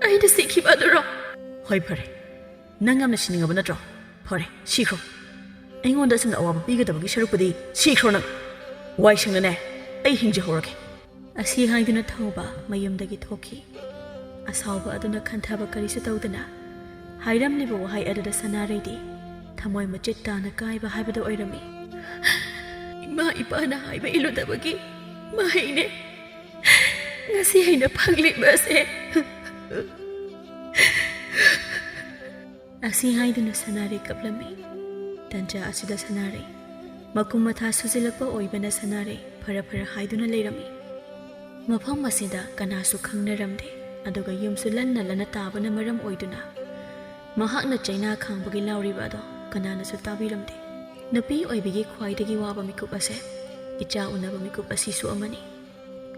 ꯑꯩꯅ ꯁꯤꯈꯤꯕ ꯑꯗꯨꯔꯣ?" "ꯍꯣꯏ, ꯐꯔꯦ, ꯅꯪ ꯌꯥꯝꯅ ꯁꯤꯅꯤꯡꯉꯕ ꯅꯠꯇ꯭ꯔꯣ? ꯐꯔꯦ, ꯁꯤꯈ꯭ꯔꯣ꯫ ꯑꯩꯉꯣꯟꯗ ꯑꯁꯨꯝꯅ ꯑꯋꯥꯕ ꯄꯤꯒꯗꯕꯒꯤ ꯁꯔꯨꯛꯄꯨꯗꯤ ꯁꯤꯈ꯭ꯔꯣ ꯅꯪ꯫ ꯋꯥꯏ ꯁꯪꯅꯅꯦ ꯑꯩ ꯍꯤꯡꯖꯍꯧꯔꯒꯦ꯫" ꯑꯁꯤ ꯍꯥꯏꯗꯨꯅ ꯊꯧꯕ ꯃꯌꯨꯝꯗꯒꯤ ꯊꯣꯛꯈꯤ꯫ ꯑꯁꯥꯎꯕ ꯑꯗꯨꯅ ꯈꯟꯊꯕ ꯀꯔꯤꯁꯨ ꯇꯧꯗꯅ ꯍꯥꯏꯔꯝꯂꯤꯕ ꯋꯥꯍꯩ ꯑꯗꯨꯗ ꯁꯅꯥꯔꯩꯗꯤ ꯊꯃꯣꯏ ꯃꯆꯦꯠ ꯇꯥꯅ ꯀꯥꯏꯕ ꯍꯥꯏꯕꯗꯨ ꯑꯣꯏꯔꯝꯃꯤ꯫ "ꯏꯃꯥ ꯏꯄꯥꯅ ꯍꯥꯏꯕ ꯏꯜꯂꯨꯗꯕꯒꯤ ꯃꯍꯩꯅꯦ ꯉꯁꯤ ꯑꯩꯅ ꯐꯪꯂꯤꯕ ꯑꯁꯦ꯫" ꯑꯁꯤ ꯍꯥꯏꯗꯨꯅ ꯁꯅꯥꯔꯩ ꯀꯞꯂꯝꯃꯤ꯫ ꯇꯟꯖꯥ ꯑꯁꯤꯗ ꯁꯅꯥꯔꯩ ꯃꯀꯨꯝ ꯃꯊꯥ ꯁꯨꯖꯤꯜꯂꯛꯄ ꯑꯣꯏꯕꯅ ꯁꯅꯥꯔꯩ ꯐꯔ ꯐꯔ ꯍꯥꯏꯗꯨꯅ ꯂꯩꯔꯝꯃꯤ꯫ ꯃꯐꯝ ꯑꯁꯤꯗ ꯀꯅꯥꯁꯨ ꯈꯪꯅꯔꯝꯗꯦ, ꯑꯗꯨꯒ ꯌꯨꯝꯁꯨ ꯂꯟꯅ ꯂꯟꯅ ꯇꯥꯕꯅ ꯃꯔꯝ ꯑꯣꯏꯗꯨꯅ ꯃꯍꯥꯛꯅ ꯆꯩꯅꯥ ꯈꯥꯡꯕꯒꯤ ꯂꯥꯎꯔꯤꯕ ꯑꯗꯣ ꯀꯅꯥꯅꯁꯨ ꯇꯥꯕꯤꯔꯝꯗꯦ꯫ ꯅꯨꯄꯤ ꯑꯣꯏꯕꯤꯒꯤ ꯈ꯭ꯋꯥꯏꯗꯒꯤ ꯋꯥꯕ ꯃꯤꯀꯨꯞ ꯑꯁꯦ ꯏꯆꯥ ꯎꯅꯕ ꯃꯤꯀꯨꯞ ꯑꯁꯤꯁꯨ ꯑꯃꯅꯤ꯫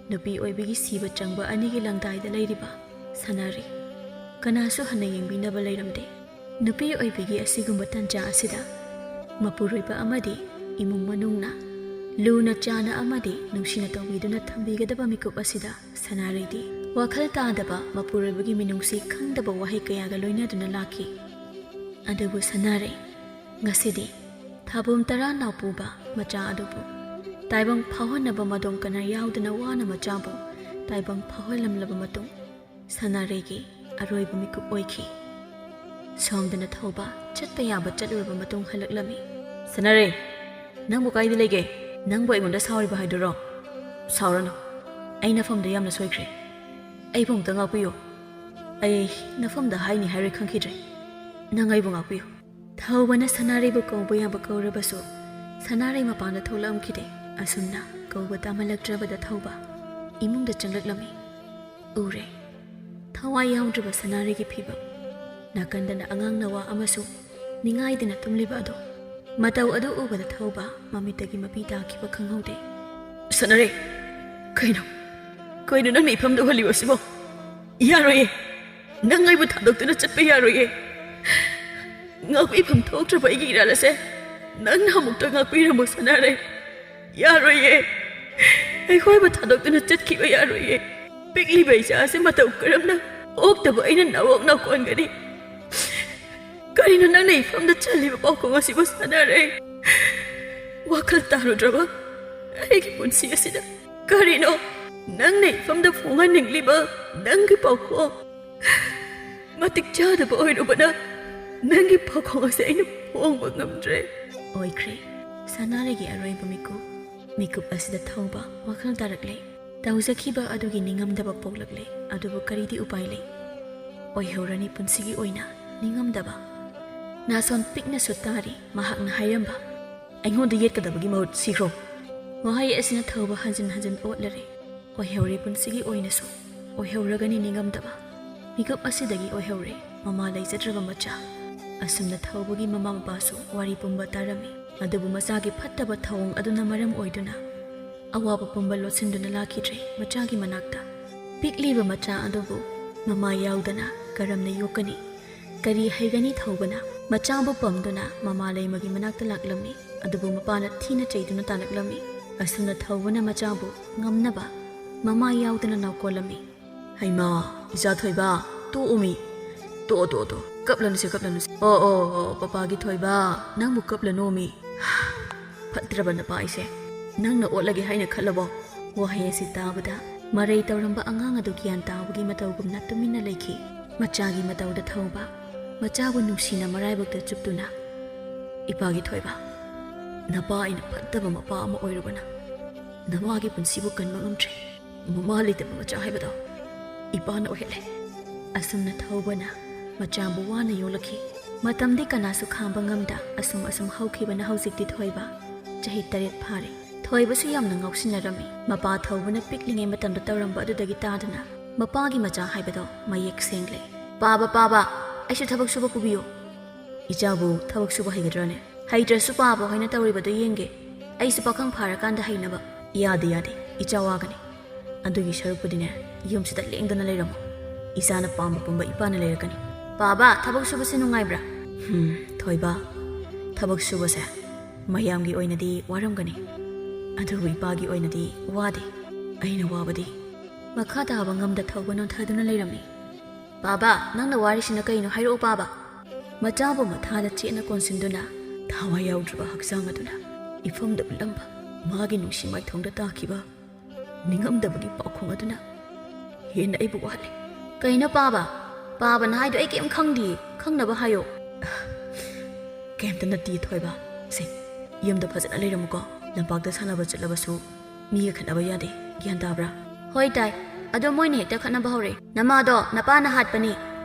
ꯅꯨꯄꯤ ꯑꯣꯏꯕꯤꯒꯤ ꯁꯤꯕ ꯆꯪꯕ ꯑꯅꯤꯒꯤ ꯂꯪꯗꯥꯏꯗ ꯂꯩꯔꯤꯕ ꯁꯅꯥꯔꯩ꯫ ꯀꯅꯥꯁꯨ ꯍꯟꯅ ꯌꯦꯡꯕꯤꯅꯕ ꯂꯩꯔꯝꯗꯦ꯫ ꯅꯨꯄꯤ ꯑꯣꯏꯕꯤꯒꯤ ꯑꯁꯤꯒꯨꯝꯕ ꯇꯟꯖꯥ ꯑꯁꯤꯗ ꯃꯄꯨꯔꯣꯏꯕ ꯑꯃꯗꯤ ꯏꯃꯨꯡ ꯃꯅꯨꯡꯅ ꯂꯨꯅ ꯆꯥꯅ ꯑꯃꯗꯤ ꯅꯨꯡꯁꯤꯅ ꯇꯧꯕꯤꯗꯨꯅ ꯊꯝꯕꯤꯒꯗꯕ ꯃꯤꯀꯨꯞ ꯑꯁꯤꯗ ꯁꯅꯥꯔꯩꯗꯤ ꯋꯥꯈꯜ ꯇꯥꯗꯕ ꯃꯄꯨꯔꯣꯏꯕꯒꯤ ꯃꯤꯅꯨꯡꯁꯤ ꯈꯪꯗꯕ ꯋꯥꯍꯩ ꯀꯌꯥꯒ ꯂꯣꯏꯅꯗꯨꯅ ꯂꯥꯛꯈꯤ꯫ ꯑꯗꯨꯕꯨ ꯁꯅꯥꯔꯩ ꯉꯁꯤꯗꯤ ꯊꯥꯕꯣꯝ ꯇꯔꯥ ꯅꯥꯎꯄꯨꯕ ꯃꯆꯥ ꯑꯗꯨꯕꯨ ꯇꯥꯏꯕꯪ ꯐꯥꯎꯍꯟꯅꯕ ꯃꯗꯣꯝ ꯀꯅꯥ ꯌꯥꯎꯗꯅ ꯋꯥꯅ ꯃꯆꯥꯕꯨ ꯇꯥꯏꯕꯪ ꯐꯥꯎꯍꯜꯂꯝꯂꯕ ꯃꯇꯨꯡ, ꯁꯅꯥꯔꯩꯒꯤ ꯑꯔꯣꯏꯕ ꯃꯤꯀꯨꯞ ꯑꯣꯏꯈꯤ꯫ ꯁꯣꯝꯗꯅ ꯊꯧꯕ ꯆꯠꯄ ꯌꯥꯕ ꯆꯠꯂꯨꯔꯕ ꯃꯇꯨꯡ ꯍꯜꯂꯛꯂꯝꯃꯤ꯫ "ꯁꯅꯥꯔꯩ, ꯅꯪꯕꯨ ꯀꯥꯏꯗ ꯂꯩꯒꯦ? ꯅꯪꯕꯨ ꯑꯩꯉꯣꯟꯗ ꯁꯥꯎꯔꯤꯕ ꯍꯥꯏꯗꯨꯔꯣ? ꯁꯥꯎꯔꯅꯨ, ꯑꯩ ꯅꯐꯝꯗ ꯌꯥꯝꯅ ꯁꯣꯏꯈ꯭ꯔꯦ꯫ ꯑꯩꯕꯨ ꯑꯃꯨꯛꯇ ꯉꯥꯛꯄꯤꯌꯨ꯫ ꯑꯩ ꯅꯐꯝꯗ ꯍꯥꯏꯅꯤ ꯍꯥꯏꯔꯣꯏ ꯈꯪꯈꯤꯗ꯭ꯔꯦ꯫ ꯅꯪ ꯑꯩꯕꯨ ꯉꯥꯛꯄꯤꯌꯨ꯫" ꯊꯧꯕꯅ ꯁꯅꯥꯔꯩꯕꯨ ꯀꯧꯕ ꯌꯥꯕ ꯀꯧꯔꯕꯁꯨ, ꯁꯅꯥꯔꯩ ꯃꯄꯥꯟꯗ ꯊꯣꯛꯂꯛꯂꯝꯈꯤꯗꯦ꯫ ꯑꯁꯨꯝꯅ ꯀꯧꯕ ꯇꯥꯃꯜꯂꯛꯇ꯭ꯔꯕꯗ ꯊꯧꯕ ꯏꯃꯨꯡꯗ ꯆꯪꯂꯛꯂꯝꯃꯤ꯫ ꯎꯔꯦ, ꯊꯋꯥꯏ ꯌꯥꯎꯗ꯭ꯔꯕ ꯁꯅꯥꯔꯩꯒꯤ ꯐꯤꯕꯝ꯫ ꯅꯥꯀꯟꯗꯅ ꯑꯉꯥꯡ ꯅꯋꯥ ꯑꯃꯁꯨ ꯅꯤꯡꯉꯥꯏꯗꯅ ꯇꯨꯝꯂꯤꯕ ꯑꯗꯣ꯫ ꯃꯇꯧ ꯑꯗꯨ ꯎꯕꯗ ꯊꯧꯕ ꯃꯃꯤꯠꯇꯒꯤ ꯃꯄꯤ ꯇꯥꯈꯤꯕ ꯈꯪꯍꯧꯗꯦ꯫ "ꯁꯅꯥꯔꯩ, ꯀꯩꯅꯣ? ꯀꯩꯅꯣ ꯅꯪꯅ ꯏꯐꯝꯗ ꯎꯍꯜꯂꯤꯕ ꯑꯁꯤꯕꯣ? ꯌꯥꯔꯣꯏꯌꯦ꯫ ꯅꯪ ꯑꯩꯕꯨ ꯊꯥꯗꯣꯛꯇꯨꯅ ꯆꯠꯄ ꯌꯥꯔꯣꯏꯌꯦ꯫ ꯉꯥꯛꯄꯤꯐꯝ ꯊꯣꯛꯇ꯭ꯔꯕ ꯑꯩꯒꯤ ꯏꯔꯥꯜ ꯑꯁꯦ ꯅꯪꯅ ꯑꯃꯨꯛꯇ ꯉꯥꯛꯄꯤꯔꯝꯃꯨ ꯁꯅꯥꯔꯩ꯫ ꯌꯥꯔꯣꯏꯌꯦ꯫ ꯑꯩꯈꯣꯏꯕꯨ ꯊꯥꯗꯣꯛꯇꯨꯅ ꯆꯠꯈꯤꯕ ꯌꯥꯔꯣꯏꯌꯦ꯫ ꯄꯤꯛꯂꯤꯕ ꯏꯆꯥ ꯑꯁꯤ ꯃꯇꯧ ꯀꯔꯝꯅ ꯑꯣꯛꯇꯕ ꯑꯩꯅ ꯅꯥꯋꯣꯛ ꯅꯥꯎꯀꯣꯟꯒꯅꯤ꯫ ꯀꯔꯤꯅꯣ ꯅꯪꯅ ꯏꯐꯝꯗ ꯆꯜꯂꯤꯕ ꯄꯥꯎꯈꯣꯡ ꯑꯁꯤꯕꯨ ꯁꯅꯥꯔꯩ? ꯋꯥꯈꯜ ꯇꯥꯔꯨꯗ꯭ꯔꯕ ꯑꯩꯒꯤ ꯄꯨꯟꯁꯤ ꯑꯁꯤꯗ ꯀꯔꯤꯅꯣ ꯅꯪꯅ ꯏꯐꯝꯗ ꯐꯣꯡꯍꯟꯅꯤꯡꯂꯤꯕ ꯅꯪꯒꯤ ꯄꯥꯎꯈꯣꯡ? ꯃꯇꯤꯛ ꯆꯥꯗꯕ ꯑꯣꯏꯔꯨꯕꯅ ꯅꯪꯒꯤ ꯄꯥꯎꯈꯣꯡ ꯑꯁꯤ ꯑꯩꯅ ꯐꯣꯡꯕ ꯉꯝꯗ꯭ꯔꯦ꯫" ꯑꯣꯏꯈ꯭ꯔꯦ ꯁꯅꯥꯔꯩꯒꯤ ꯑꯔꯣꯏꯕ ꯃꯤꯀꯨꯞ꯫ ꯃꯤꯀꯨꯞ ꯑꯁꯤꯗ ꯊꯧꯕ ꯋꯥꯈꯜ ꯇꯥꯔꯛꯂꯦ꯫ ꯇꯧꯖꯈꯤꯕ ꯑꯗꯨꯒꯤ ꯅꯤꯡꯉꯝꯗꯕ ꯄꯣꯛꯂꯛꯂꯦ, ꯑꯗꯨꯕꯨ ꯀꯔꯤꯗꯤ ꯎꯄꯥꯏ ꯂꯩ? ꯑꯣꯏꯍꯧꯔꯅꯤ ꯄꯨꯟꯁꯤꯒꯤ ꯑꯣꯏꯅ ꯅꯤꯡꯉꯝꯗꯕ꯫ ꯅꯥꯁꯣꯟ ꯄꯤꯛꯅꯁꯨ ꯇꯥꯔꯤ ꯃꯍꯥꯛꯅ ꯍꯥꯏꯔꯝꯕ, "ꯑꯩꯉꯣꯟꯗ ꯌꯦꯠꯀꯗꯕꯒꯤ ꯃꯍꯨꯠ ꯁꯤꯈ꯭ꯔꯣ꯫" ꯋꯥꯍꯩ ꯑꯁꯤꯅ ꯊꯧꯕ ꯍꯟꯖꯤꯟ ꯍꯟꯖꯤꯟ ꯑꯣꯠꯂꯔꯦ꯫ ꯑꯣꯏꯍꯧꯔꯦ ꯄꯨꯟꯁꯤꯒꯤ ꯑꯣꯏꯅꯁꯨ, ꯑꯣꯏꯍꯧꯔꯒꯅꯤ ꯅꯤꯡꯉꯝꯗꯕ꯫ ꯃꯤꯀꯨꯞ ꯑꯁꯤꯗꯒꯤ ꯑꯣꯏꯍꯧꯔꯦ ꯃꯃꯥ ꯂꯩꯖꯗ꯭ꯔꯕ ꯃꯆꯥ꯫ ꯑꯁꯨꯝꯅ ꯊꯧꯕꯒꯤ ꯃꯃꯥ ꯃꯄꯥꯁꯨ ꯋꯥꯔꯤ ꯄꯨꯝꯕ ꯇꯥꯔꯝꯃꯤ꯫ ꯑꯗꯨꯕꯨ ꯃꯆꯥꯒꯤ ꯐꯠꯇꯕ ꯊꯧꯑꯣꯡ ꯑꯗꯨꯅ ꯃꯔꯝ ꯑꯣꯏꯗꯨꯅ ꯑꯋꯥꯕ ꯄꯨꯝꯕ ꯂꯣꯠꯁꯤꯟꯗꯨꯅ ꯂꯥꯛꯈꯤꯗ꯭ꯔꯦ ꯃꯆꯥꯒꯤ ꯃꯅꯥꯛꯇ꯫ ꯄꯤꯛꯂꯤꯕ ꯃꯆꯥ ꯑꯗꯨꯕꯨ ꯃꯃꯥ ꯌꯥꯎꯗꯅ ꯀꯔꯝꯅ ꯌꯣꯛꯀꯅꯤ? ꯀꯔꯤ ꯍꯩꯒꯅꯤ? ꯊꯧꯕꯅ ꯃꯆꯥꯕꯨ ꯄꯝꯗꯨꯅ ꯃꯃꯥ ꯂꯩꯃꯒꯤ ꯃꯅꯥꯛꯇ ꯂꯥꯛꯂꯝꯃꯤ꯫ ꯑꯗꯨꯕꯨ ꯃꯄꯥꯅ ꯊꯤꯅ ꯆꯩꯗꯨꯅ ꯇꯥꯜꯂꯛꯂꯝꯃꯤ꯫ ꯑꯁꯨꯝꯅ ꯊꯧꯕꯅ ꯃꯆꯥꯕꯨ ꯉꯝꯅꯕ ꯃꯃꯥ ꯌꯥꯎꯗꯅ ꯅꯥꯎꯀꯣꯜꯂꯝꯃꯤ꯫ "ꯍꯩꯃꯥ, ꯏꯆꯥ ꯊꯣꯏꯕ, ꯇꯣꯛꯎꯃꯤ꯫ ꯇꯣꯛꯑꯣ, ꯇꯣꯛꯑꯣ, ꯇꯣꯛꯑꯣ꯫ ꯀꯞꯂꯅꯨꯁꯦ, ꯀꯞꯂꯅꯨꯁꯦ꯫ ꯑꯣ, ꯑꯣ, ꯑꯣ, ꯄꯄꯥꯒꯤ ꯊꯣꯏꯕ, ꯅꯪꯕꯨ ꯀꯞꯂꯅꯣꯃꯤ꯫ ꯐꯠꯇ꯭ꯔꯕ ꯅꯄꯥ ꯑꯩꯁꯦ ꯅꯪꯅ ꯑꯣꯠꯂꯒꯦ ꯍꯥꯏꯅ ꯈꯜꯂꯕꯣ?" ꯋꯥꯍꯩ ꯑꯁꯤ ꯇꯥꯕꯗ ꯃꯔꯩ ꯇꯧꯔꯝꯕ ꯑꯉꯥꯡ ꯑꯗꯨ ꯒ꯭ꯌꯥꯟ ꯇꯥꯕꯒꯤ ꯃꯇꯧꯒꯨꯝꯅ ꯇꯨꯃꯤꯟꯅ ꯂꯩꯈꯤ꯫ ꯃꯆꯥꯒꯤ ꯃꯇꯧꯗ ꯊꯧꯕ ꯃꯆꯥꯕꯨ ꯅꯨꯡꯁꯤꯅ ꯃꯔꯥꯏꯕꯛꯇ ꯆꯨꯞꯇꯨꯅ, "ꯏꯄꯥꯒꯤ ꯊꯣꯏꯕ, ꯅꯄꯥ ꯑꯩꯅ ꯐꯠꯇꯕ ꯃꯄꯥ ꯑꯃ ꯑꯣꯏꯔꯨꯕꯅ ꯅꯃꯥꯒꯤ ꯄꯨꯟꯁꯤꯕꯨ ꯀꯟꯕ ꯉꯝꯗ꯭ꯔꯦ꯫ ꯃꯃꯥ ꯂꯩꯇꯕ ꯃꯆꯥ ꯍꯥꯏꯕꯗꯣ ꯏꯄꯥꯅ ꯑꯣꯏꯍꯜꯂꯦ꯫" ꯑꯁꯨꯝꯅ ꯊꯧꯕꯅ ꯃꯆꯥꯕꯨ ꯋꯥꯅ ꯌꯣꯛꯂꯛꯈꯤ꯫ ꯃꯇꯝꯗꯤ ꯀꯅꯥꯁꯨ ꯈꯥꯡꯕ ꯉꯝꯗ ꯑꯁꯨꯝ ꯑꯁꯨꯝ ꯍꯧꯈꯤꯕꯅ ꯍꯧꯖꯤꯛꯇꯤ ꯊꯣꯏꯕ ꯆꯍꯤ ꯇꯔꯦꯠ ꯐꯥꯔꯦ꯫ ꯊꯣꯏꯕꯁꯨ ꯌꯥꯝꯅ ꯉꯥꯎꯁꯤꯟꯅꯔꯝꯃꯤ꯫ ꯃꯄꯥ ꯊꯧꯕꯅ ꯄꯤꯛꯂꯤꯉꯩ ꯃꯇꯝꯗ ꯇꯧꯔꯝꯕ ꯑꯗꯨꯗꯒꯤ ꯇꯥꯗꯨꯅ ꯃꯄꯥꯒꯤ ꯃꯆꯥ ꯍꯥꯏꯕꯗꯣ ꯃꯌꯦꯛ ꯁꯦꯡꯂꯦ꯫ "ꯄꯥꯕ, ꯄꯥꯕ, ꯑꯩꯁꯨ ꯊꯕꯛ ꯁꯨꯕ ꯄꯨꯕꯤꯌꯨ꯫" "ꯏꯆꯥꯕꯨ ꯊꯕꯛ ꯁꯨꯕ ꯍꯩꯒꯗ꯭ꯔꯥꯅꯦ?" "ꯍꯩꯇ꯭ꯔꯁꯨ ꯄꯥꯕ ꯍꯣꯏꯅ ꯇꯧꯔꯤꯕꯗꯣ ꯌꯦꯡꯒꯦ꯫ ꯑꯩꯁꯨ ꯄꯥꯈꯪ ꯐꯥꯔꯀꯥꯟꯗ ꯍꯩꯅꯕ꯫" "ꯌꯥꯗꯦ, ꯌꯥꯗꯦ, ꯏꯆꯥ ꯋꯥꯒꯅꯤ꯫ ꯑꯗꯨꯒꯤ ꯁꯔꯨꯛꯄꯨꯗꯤꯅꯦ, ꯌꯨꯝꯁꯤꯗ ꯂꯦꯡꯗꯅ ꯂꯩꯔꯝꯃꯣ꯫ ꯏꯆꯥꯅ ꯄꯥꯝꯕ ꯄꯨꯝꯕ ꯏꯄꯥꯅ ꯂꯩꯔꯛꯀꯅꯤ꯫" "ꯄꯥꯕ, ꯊꯕꯛ ꯁꯨꯕꯁꯦ ꯅꯨꯡꯉꯥꯏꯕ꯭ꯔꯥ?" "ꯍꯨꯝ, ꯊꯣꯏꯕ, ꯊꯕꯛ ꯁꯨꯕꯁꯦ ꯃꯌꯥꯝꯒꯤ ꯑꯣꯏꯅꯗꯤ ꯋꯥꯔꯝꯒꯅꯤ, ꯑꯗꯨꯕꯨ ꯏꯄꯥꯒꯤ ꯑꯣꯏꯅꯗꯤ ꯋꯥꯗꯦ꯫ ꯑꯩꯅ ꯋꯥꯕꯗꯤ꯫" ꯃꯈꯥ ꯇꯥꯕ ꯉꯝꯗ ꯊꯧꯕ ꯅꯣꯟꯊꯗꯨꯅ ꯂꯩꯔꯝꯃꯤ꯫ "ꯄꯥꯕ, ꯅꯪꯅ ꯋꯥꯔꯤꯁꯤꯅ ꯀꯩꯅꯣ? ꯍꯥꯏꯔꯛꯑꯣ ꯄꯥꯕ꯫" ꯃꯆꯥꯕꯨ ꯃꯊꯥꯗ ꯆꯦꯠꯅ ꯀꯣꯟꯁꯤꯟꯗꯨꯅ ꯊꯋꯥꯏ ꯌꯥꯎꯗ꯭ꯔꯕ ꯍꯛꯆꯥꯡ ꯑꯗꯨꯅ ꯏꯐꯝꯗ ꯎꯠꯂꯝꯕ ꯃꯥꯒꯤ ꯅꯨꯡꯁꯤ ꯃꯥꯏꯊꯣꯡꯗ ꯇꯥꯈꯤꯕ ꯅꯤꯡꯉꯝꯗꯕꯒꯤ ꯄꯥꯎꯈꯣꯡ ꯑꯗꯨꯅ ꯍꯦꯟꯅ ꯑꯩꯕꯨ ꯋꯥꯍꯜꯂꯦ꯫ "ꯀꯩꯅꯣ ꯄꯥꯕ? ꯄꯥꯕꯅ ꯍꯥꯏꯗꯣ ꯑꯩ ꯀꯩꯝ ꯈꯪꯗꯤꯌꯦ, ꯈꯪꯅꯕ ꯍꯥꯏꯌꯣ꯫" "ꯀꯩꯝꯇ ꯅꯠꯇꯦ ꯊꯣꯏꯕ꯫ ꯁꯦ, ꯌꯨꯝꯗ ꯐꯖꯅ ꯂꯩꯔꯝꯃꯨꯀꯣ꯫ ꯂꯝꯄꯥꯛꯇ ꯁꯥꯟꯅꯕ ꯆꯠꯂꯕꯁꯨ ꯃꯤꯒ ꯈꯠꯅꯕ ꯌꯥꯗꯦ, ꯒ꯭ꯌꯥꯟ ꯇꯥꯕ꯭ꯔꯥ?" "ꯍꯣꯏ ꯇꯥꯏ, ꯑꯗꯣ ꯃꯣꯏꯅ ꯍꯦꯛꯇ ꯈꯠꯅꯕ ꯍꯧꯔꯛꯑꯦ꯫ ꯅꯃꯥꯗꯣ ꯅꯄꯥꯅ ꯍꯥꯠꯄꯅꯤ꯫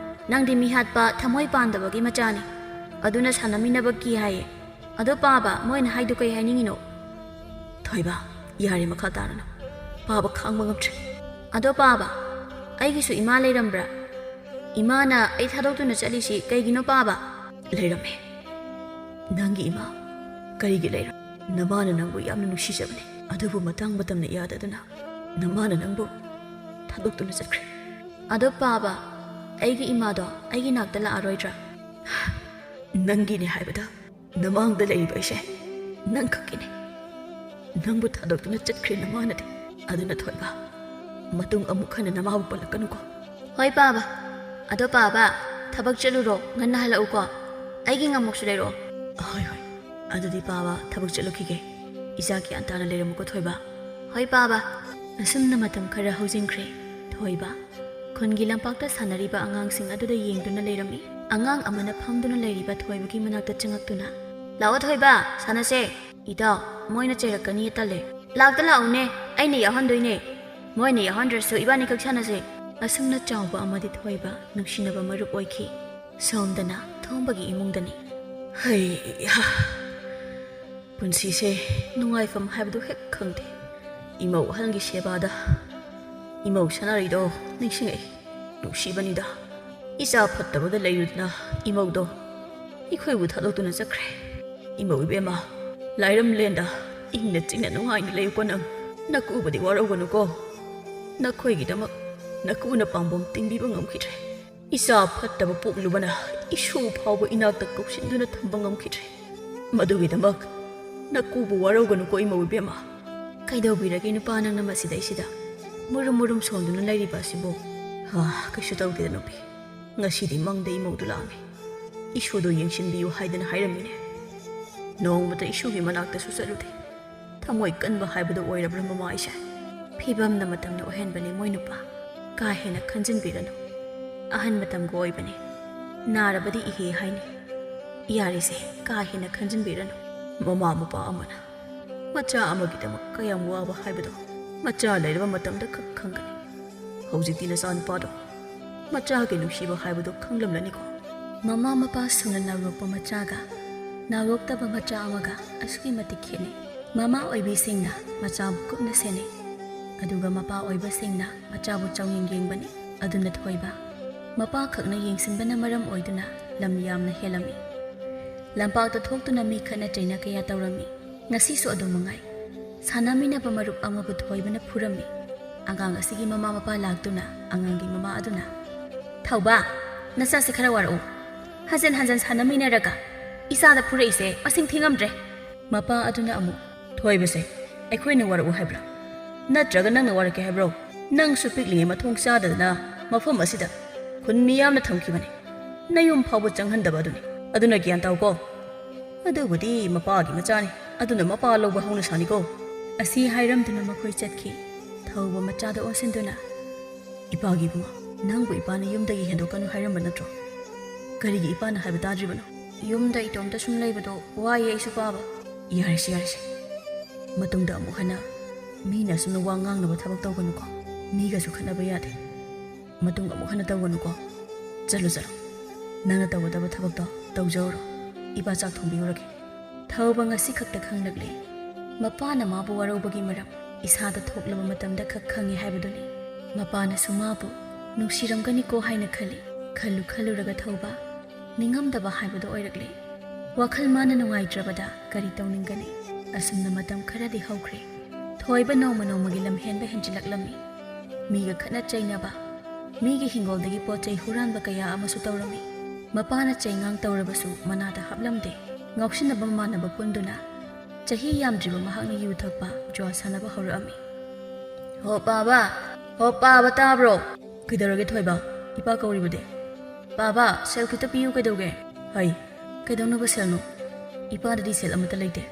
ꯅꯪꯗꯤ ꯃꯤ ꯍꯥꯠꯄ ꯊꯃꯣꯏ ꯄꯥꯟꯗꯕꯒꯤ ꯃꯆꯥꯅꯤ꯫ ꯑꯗꯨꯅ ꯁꯥꯟꯅꯃꯤꯟꯅꯕ ꯀꯤ ꯍꯥꯏꯌꯦ꯫ ꯑꯗꯣ ꯄꯥꯕ, ꯃꯣꯏꯅ ꯍꯥꯏꯗꯨ ꯀꯩ ꯍꯥꯏꯅꯤꯡꯉꯤꯅꯣ?" "ꯊꯣꯏꯕ, ꯌꯥꯔꯦ, ꯃꯈꯥ ꯇꯥꯔꯅꯨ꯫ ꯄꯥꯕ ꯈꯥꯡꯕ ꯉꯝꯗ꯭ꯔꯦ꯫" "ꯑꯗꯣ ꯄꯥꯕ, ꯑꯩꯒꯤꯁꯨ ꯏꯃꯥ ꯂꯩꯔꯝꯕ꯭ꯔꯥ? ꯏꯃꯥꯅ ꯑꯩ ꯊꯥꯗꯣꯛꯇꯨꯅ ꯆꯠꯂꯤꯁꯤ ꯀꯩꯒꯤꯅꯣ ꯄꯥꯕ?" "ꯂꯩꯔꯝꯃꯦ꯫ ꯅꯪꯒꯤ ꯏꯃꯥ ꯀꯔꯤꯒꯤ ꯂꯩꯔꯝ? ꯅꯃꯥꯅ ꯅꯪꯕꯨ ꯌꯥꯝꯅ ꯅꯨꯡꯁꯤꯖꯕꯅꯦ, ꯑꯗꯨꯕꯨ ꯃꯇꯥꯡ ꯃꯇꯝꯅ ꯌꯥꯗꯗꯨꯅ ꯅꯃꯥꯅ ꯅꯪꯕꯨ ꯊꯥꯗꯣꯛꯇꯨꯅ ꯆꯠꯈ꯭ꯔꯦ꯫" "ꯑꯗꯣ ꯄꯥꯕ, ꯑꯩꯒꯤ ꯏꯃꯥꯗꯣ ꯑꯩꯒꯤ ꯅꯥꯛꯇ ꯂꯥꯛꯑꯔꯣꯏꯗ꯭ꯔꯥ? ꯅꯪꯒꯤꯅꯦ ꯍꯥꯏꯕꯗ ꯅꯃꯥꯡꯗ ꯂꯩꯔꯤꯕ ꯑꯩꯁꯦ ꯅꯪ ꯈꯛꯀꯤꯅꯦ꯫ ꯅꯪꯕꯨ ꯊꯥꯗꯣꯛꯇꯨꯅ ꯆꯠꯈ꯭ꯔꯦ ꯅꯃꯥꯅꯗꯤ꯫ ꯑꯗꯨꯅ ꯊꯣꯏꯕ, ꯃꯇꯨꯡ ꯑꯃꯨꯛ ꯍꯟꯅ ꯅꯃꯥꯕꯨ ꯄꯜꯂꯛꯀꯅꯨꯀꯣ꯫ ꯍꯣꯏ ꯄꯥꯕ꯫ ꯑꯗꯣ ꯄꯥꯕ, ꯊꯕꯛ ꯆꯠꯂꯨꯔꯣ, ꯉꯟꯅ ꯍꯜꯂꯛꯎꯀꯣ꯫ ꯑꯩꯒꯤ ꯉꯥꯃꯨꯛꯁꯨ ꯂꯩꯔꯛꯑꯣ꯫ ꯍꯣꯏ ꯍꯣꯏ꯫ ꯑꯗꯨꯗꯤ ꯄꯥꯕ, ꯊꯕꯛ ꯆꯠꯂꯨꯈꯤꯒꯦ꯫ ꯏꯆꯥ ꯒ꯭ꯌꯥꯟ ꯇꯥꯅ ꯂꯩꯔꯝꯃꯨꯀꯣ ꯊꯣꯏꯕ꯫ ꯍꯣꯏ ꯄꯥꯕ꯫ ꯑꯁꯨꯝꯅ ꯃꯇꯝ ꯈꯔ ꯍꯧꯖꯤꯟꯈ꯭ꯔꯦ꯫ ꯊꯣꯏꯕ, ꯈꯨꯟꯒꯤ ꯂꯝꯄꯥꯛꯇ ꯁꯥꯟꯅꯔꯤꯕ ꯑꯉꯥꯡꯁꯤꯡ ꯑꯗꯨꯗ ꯌꯦꯡꯗꯨꯅ ꯂꯩꯔꯝꯃꯤ꯫ ꯑꯉꯥꯡ ꯑꯃꯅ ꯐꯝꯗꯨꯅ ꯂꯩꯔꯤꯕ ꯊꯣꯏꯕꯒꯤ ꯃꯅꯥꯛꯇ ꯆꯪꯉꯛꯇꯨꯅ, "ꯂꯥꯛꯑꯣ ꯊꯣꯏꯕ, ꯁꯥꯟꯅꯁꯦ꯫" "ꯏꯇꯥꯎ, ꯃꯣꯏꯅ ꯆꯩꯔꯛꯀꯅꯤ ꯇꯜꯂꯦ꯫" "ꯂꯥꯛꯇ ꯂꯥꯛꯎꯅꯦ, ꯑꯩꯅ ꯌꯥꯎꯍꯟꯗꯣꯏꯅꯦ꯫ ꯃꯣꯏꯅ ꯌꯥꯎꯍꯟꯗ꯭ꯔꯁꯨ ꯏꯕꯥꯅꯤꯈꯛ ꯁꯥꯟꯅꯁꯦ꯫" ꯑꯁꯨꯝꯅ ꯆꯥꯎꯕ ꯑꯃꯗꯤ ꯊꯣꯏꯕ ꯅꯨꯡꯁꯤꯅꯕ ꯃꯔꯨꯞ ꯑꯣꯏꯈꯤ꯫ ꯁꯣꯝꯗꯅ ꯊꯣꯝꯕꯒꯤ ꯏꯃꯨꯡꯗꯅꯤ꯫ ꯍꯩꯍꯥ, ꯄꯨꯟꯁꯤꯁꯦ ꯅꯨꯡꯉꯥꯏꯐꯝ ꯍꯥꯏꯕꯗꯨ ꯍꯦꯛ ꯈꯪꯗꯦ꯫ ꯏꯃꯧ ꯑꯍꯜꯒꯤ ꯁꯦꯕꯥꯗ ꯏꯃꯧ ꯁꯅꯥꯔꯩꯗꯣ ꯅꯤꯡꯁꯤꯡꯉꯛꯏ꯫ ꯅꯨꯡꯁꯤꯕꯅꯤꯗ꯫ ꯏꯆꯥ ꯐꯠꯇꯕꯗ ꯂꯩꯔꯨꯗꯅ ꯏꯃꯧꯗꯣ ꯑꯩꯈꯣꯏꯕꯨ ꯊꯥꯗꯣꯛꯇꯨꯅ ꯆꯠꯈ꯭ꯔꯦ꯫ ꯏꯃꯧ ꯏꯕꯦꯝꯃ, ꯂꯥꯏꯔꯝꯂꯦꯟꯗ ꯏꯪꯅ ꯆꯤꯛꯅ ꯅꯨꯡꯉꯥꯏꯅ ꯂꯩꯌꯨꯀꯣ ꯅꯪ꯫ ꯅꯀꯨꯕꯗꯤ ꯋꯥꯔꯧꯒꯅꯨꯀꯣ꯫ ꯅꯈꯣꯏꯒꯤꯗꯃꯛ ꯅꯀꯨꯅ ꯄꯥꯝꯕꯣꯝ ꯇꯤꯡꯕꯤꯕ ꯉꯝꯈꯤꯗ꯭ꯔꯦ꯫ ꯏꯆꯥ ꯐꯠꯇꯕ ꯄꯣꯛꯂꯨꯕꯅ ꯏꯁꯨ ꯐꯥꯎꯕ ꯏꯅꯥꯛꯇ ꯀꯧꯁꯤꯟꯗꯨꯅ ꯊꯝꯕ ꯉꯝꯈꯤꯗ꯭ꯔꯦ꯫ ꯃꯗꯨꯒꯤꯗꯃꯛ ꯅꯀꯨꯕꯨ ꯋꯥꯔꯧꯒꯅꯨꯀꯣ ꯏꯃꯧ ꯏꯕꯦꯝꯃ꯫ ꯀꯩꯗꯧꯕꯤꯔꯒꯦ ꯅꯨꯄꯥ ꯅꯪꯅ ꯃꯁꯤꯗꯩꯁꯤꯗ ꯃꯨꯔꯨꯝ ꯃꯨꯔꯨꯝ ꯁꯣꯟꯗꯨꯅ ꯂꯩꯔꯤꯕ ꯑꯁꯤꯕꯨ? ꯍꯥ, ꯀꯩꯁꯨ ꯇꯧꯗꯦꯗ ꯅꯨꯄꯤ꯫ ꯉꯁꯤꯗꯤ ꯃꯪꯗ ꯏꯃꯧꯗꯨ ꯂꯥꯛꯑꯝꯃꯤ꯫ ꯏꯁꯨꯗꯨ ꯌꯦꯡꯁꯤꯟꯕꯤꯌꯨ ꯍꯥꯏꯗꯅ ꯍꯥꯏꯔꯝꯃꯤꯅꯦ꯫ ꯅꯣꯡꯃꯇ ꯏꯁꯨꯒꯤ ꯃꯅꯥꯛꯇꯁꯨ ꯆꯠꯂꯨꯗꯦ꯫ ꯊꯃꯣꯏ ꯀꯟꯕ ꯍꯥꯏꯕꯗꯨ ꯑꯣꯏꯔꯕ꯭ꯔꯥ ꯃꯃꯥ ꯑꯩꯁꯦ? ꯐꯤꯕꯝꯅ ꯃꯇꯝꯅ ꯑꯣꯏꯍꯟꯕꯅꯤ ꯃꯣꯏ ꯅꯨꯄꯥ꯫ ꯀꯥ ꯍꯦꯟꯅ ꯈꯟꯖꯤꯟꯕꯤꯔꯅꯨ꯫ ꯑꯍꯟ ꯃꯇꯝꯒ ꯑꯣꯏꯕꯅꯤ꯫ ꯅꯥꯔꯕꯗꯤ ꯏꯍꯦ ꯍꯥꯏꯅꯤ꯫ ꯌꯥꯔꯦꯁꯦ, ꯀꯥ ꯍꯦꯟꯅ ꯈꯟꯖꯤꯟꯕꯤꯔꯅꯨ꯫ ꯃꯃꯥ ꯃꯄꯥ ꯑꯃꯅ ꯃꯆꯥ ꯑꯃꯒꯤꯗꯃꯛ ꯀꯌꯥꯝ ꯋꯥꯕ ꯍꯥꯏꯕꯗꯣ ꯃꯆꯥ ꯂꯩꯔꯕ ꯃꯇꯝꯗ ꯈꯛ ꯈꯪꯒꯅꯤ꯫ ꯍꯧꯖꯤꯛꯇꯤ ꯅꯆꯥꯅꯨꯄꯥꯗꯣ ꯃꯆꯥꯒꯤ ꯅꯨꯡꯁꯤꯕ ꯍꯥꯏꯕꯗꯣ ꯈꯪꯂꯝꯂꯅꯤꯀꯣ꯫ ꯃꯃꯥ ꯃꯄꯥ ꯁꯨꯅ ꯅꯥꯎꯔꯣꯛꯄ ꯃꯆꯥꯒ ꯅꯥꯎꯔꯣꯛꯇꯕ ꯃꯆꯥ ꯑꯃꯒ ꯑꯁꯨꯛꯀꯤ ꯃꯇꯤꯛ ꯈꯦꯠꯅꯩ꯫ ꯃꯃꯥ ꯑꯣꯏꯕꯤꯁꯤꯡꯅ ꯃꯆꯥꯕꯨ ꯀꯨꯞꯅ ꯁꯦꯟꯅꯩ, ꯑꯗꯨꯒ ꯃꯄꯥ ꯑꯣꯏꯕꯁꯤꯡꯅ ꯃꯆꯥꯕꯨ ꯆꯥꯡꯌꯦꯡ ꯌꯦꯡꯕꯅꯤ꯫ ꯑꯗꯨꯅ ꯊꯣꯏꯕ, ꯃꯄꯥ ꯈꯛꯅ ꯌꯦꯡꯁꯤꯟꯕꯅ ꯃꯔꯝ ꯑꯣꯏꯗꯨꯅ ꯂꯝ ꯌꯥꯝꯅ ꯍꯦꯜꯂꯝꯃꯤ꯫ ꯂꯝꯄꯥꯛꯇ ꯊꯣꯛꯇꯨꯅ ꯃꯤ ꯈꯠꯅ ꯆꯩꯅ ꯀꯌꯥ ꯇꯧꯔꯝꯃꯤ꯫ ꯉꯁꯤꯁꯨ ꯑꯗꯨꯝ ꯃꯉꯥꯏ꯫ ꯁꯥꯟꯅꯃꯤꯟꯅꯕ ꯃꯔꯨꯞ ꯑꯃꯕꯨ ꯊꯣꯏꯕꯅ ꯐꯨꯔꯝꯃꯤ꯫ ꯑꯉꯥꯡ ꯑꯁꯤꯒꯤ ꯃꯃꯥ ꯃꯄꯥ ꯂꯥꯛꯇꯨꯅ ꯑꯉꯥꯡꯒꯤ ꯃꯃꯥ ꯑꯗꯨꯅ ꯊꯧꯕ, ꯅꯆꯥꯁꯦ ꯈꯔ ꯋꯥꯔꯛꯎ꯫ ꯍꯟꯖꯟ ꯍꯟꯖꯟ ꯁꯥꯟꯅꯃꯤꯟꯅꯔꯒ ꯏꯆꯥꯗ ꯐꯨꯔꯛꯏꯁꯦ ꯃꯁꯤꯡ ꯊꯤꯉꯝꯗ꯭ꯔꯦ꯫ ꯃꯄꯥ ꯑꯗꯨꯅ ꯑꯃꯨꯛ, "ꯊꯣꯏꯕꯁꯦ, ꯑꯩꯈꯣꯏꯅ ꯋꯥꯔꯛꯎ ꯍꯥꯏꯕ꯭ꯔꯥ? ꯅꯠꯇ꯭ꯔꯒ ꯅꯪꯅ ꯋꯥꯔꯛꯀꯦ ꯍꯥꯏꯕ꯭ꯔꯣ? ꯅꯪꯁꯨ ꯄꯤꯛꯂꯤꯉꯩ ꯃꯊꯣꯡ ꯆꯥꯗꯗꯅ ꯃꯐꯝ ꯑꯁꯤꯗ ꯈꯨꯟ ꯃꯤꯌꯥꯝꯅ ꯊꯝꯈꯤꯕꯅꯤ꯫ ꯅꯌꯨꯝ ꯐꯥꯎꯕ ꯆꯪꯍꯟꯗꯕ ꯑꯗꯨꯅꯤ꯫ ꯑꯗꯨꯅ ꯒ꯭ꯌꯥꯟ ꯇꯥꯎꯀꯣ꯫ ꯑꯗꯨꯕꯨꯗꯤ ꯃꯄꯥꯒꯤ ꯃꯆꯥꯅꯤ, ꯑꯗꯨꯅ ꯃꯄꯥ ꯂꯧꯕ ꯍꯧꯅ ꯁꯥꯅꯤꯀꯣ"꯫ ꯑꯁꯤ ꯍꯥꯏꯔꯝꯗꯨꯅ ꯃꯈꯣꯏ ꯆꯠꯈꯤ꯫ ꯊꯧꯕ ꯃꯆꯥꯗ ꯑꯣꯟꯁꯤꯟꯗꯨꯅ, "ꯏꯄꯥꯒꯤ ꯏꯕꯨꯡꯉꯣ, ꯅꯪꯕꯨ ꯏꯄꯥꯅ ꯌꯨꯝꯗꯒꯤ ꯍꯦꯟꯗꯣꯛꯀꯅꯨ ꯍꯥꯏꯔꯝꯕ ꯅꯠꯇ꯭ꯔꯣ? ꯀꯔꯤꯒꯤ ꯏꯄꯥꯅ ꯍꯥꯏꯕ ꯇꯥꯗ꯭ꯔꯤꯕꯅꯣ?" "ꯌꯨꯝꯗ ꯏꯇꯣꯝꯇ ꯁꯨꯝ ꯂꯩꯕꯗꯣ ꯋꯥꯏꯌꯦ ꯑꯩꯁꯨ ꯄꯥꯕ"꯫ "ꯌꯥꯔꯦꯁꯦ, ꯌꯥꯔꯦꯁꯦ꯫ ꯃꯇꯨꯡꯗ ꯑꯃꯨꯛ ꯍꯟꯅ ꯃꯤꯅ ꯑꯁꯨꯝꯅ ꯋꯥ ꯉꯥꯡꯅꯕ ꯊꯕꯛ ꯇꯧꯒꯅꯨꯀꯣ꯫ ꯃꯤꯒꯁꯨ ꯈꯠꯅꯕ ꯌꯥꯗꯦ꯫ ꯃꯇꯨꯡ ꯑꯃꯨꯛ ꯍꯟꯅ ꯇꯧꯒꯅꯨꯀꯣ꯫ ꯆꯠꯂꯣ, ꯆꯠꯂꯣ꯫ ꯅꯪꯅ ꯇꯧꯒꯗꯕ ꯊꯕꯛꯇꯣ ꯇꯧꯖꯧꯔꯣ꯫ ꯏꯄꯥ ꯆꯥꯛ ꯊꯣꯡꯕꯤꯔꯨꯔꯒꯦ"꯫ ꯊꯧꯕ ꯉꯁꯤ ꯈꯛꯇ ꯈꯪꯂꯛꯂꯦ꯫ ꯃꯄꯥꯅ ꯃꯥꯕꯨ ꯋꯥꯔꯧꯕꯒꯤ ꯃꯔꯝ ꯏꯁꯥꯗ ꯊꯣꯛꯂꯕ ꯃꯇꯝꯗ ꯈꯛ ꯈꯪꯉꯤ ꯍꯥꯏꯕꯗꯨꯅꯤ꯫ ꯃꯄꯥꯅꯁꯨ ꯃꯥꯕꯨ ꯅꯨꯡꯁꯤꯔꯝꯒꯅꯤꯀꯣ ꯍꯥꯏꯅ ꯈꯜꯂꯤ꯫ ꯈꯜꯂꯨ ꯈꯜꯂꯨꯔꯒ ꯊꯧꯕ ꯅꯤꯡꯉꯝꯗꯕ ꯍꯥꯏꯕꯗꯨ ꯑꯣꯏꯔꯛꯂꯦ꯫ ꯋꯥꯈꯜ ꯃꯥꯅ ꯅꯨꯡꯉꯥꯏꯇ꯭ꯔꯕꯗ ꯀꯔꯤ ꯇꯧꯅꯤꯡꯒꯅꯤ? ꯑꯁꯨꯝꯅ ꯃꯇꯝ ꯈꯔꯗꯤ ꯍꯧꯈ꯭ꯔꯦ꯫ ꯊꯣꯏꯕ ꯅꯣꯡꯃ ꯅꯣꯡꯃꯒꯤ ꯂꯝꯍꯦꯟꯕ ꯍꯦꯟꯖꯤꯜꯂꯛꯂꯝꯃꯤ꯫ ꯃꯤꯒ ꯈꯠꯅ ꯆꯩꯅꯕ, ꯃꯤꯒꯤ ꯍꯤꯡꯒꯣꯜꯗꯒꯤ ꯄꯣꯠ ꯆꯩ ꯍꯨꯔꯥꯟꯕ ꯀꯌꯥ ꯑꯃꯁꯨ ꯇꯧꯔꯝꯃꯤ꯫ ꯃꯄꯥꯅ ꯆꯩꯉꯥꯡ ꯇꯧꯔꯕꯁꯨ ꯃꯅꯥꯗ ꯍꯥꯞꯂꯝꯗꯦ꯫ ꯉꯥꯎꯁꯤꯟꯅꯕ ꯃꯃꯥꯟꯅꯕ ꯄꯨꯟꯗꯨꯅ ꯆꯍꯤ ꯌꯥꯝꯗ꯭ꯔꯤꯕ ꯃꯍꯥꯛꯅ ꯌꯨ ꯊꯛꯄ, ꯖꯨꯋꯥ ꯁꯥꯟꯅꯕ ꯍꯧꯔꯛꯑꯝꯃꯤ꯫ "ꯍꯣ ꯄꯥꯕ, ꯍꯣ ꯄꯥꯕ, ꯇꯥꯕ꯭ꯔꯣ?" "ꯀꯩꯗꯧꯔꯒꯦ ꯊꯣꯏꯕ? ꯏꯄꯥ ꯀꯧꯔꯤꯕꯗꯤ?" "ꯄꯥꯕ, ꯁꯦꯜ ꯈꯤꯇ ꯄꯤꯌꯨ, ꯀꯩꯗꯧꯒꯦ?" "ꯍꯩ, ꯀꯩꯗꯧꯅꯕ ꯁꯦꯜꯅꯣ? ꯏꯄꯥꯗꯗꯤ ꯁꯦꯜ ꯑꯃꯠꯇ ꯂꯩꯇꯦ꯫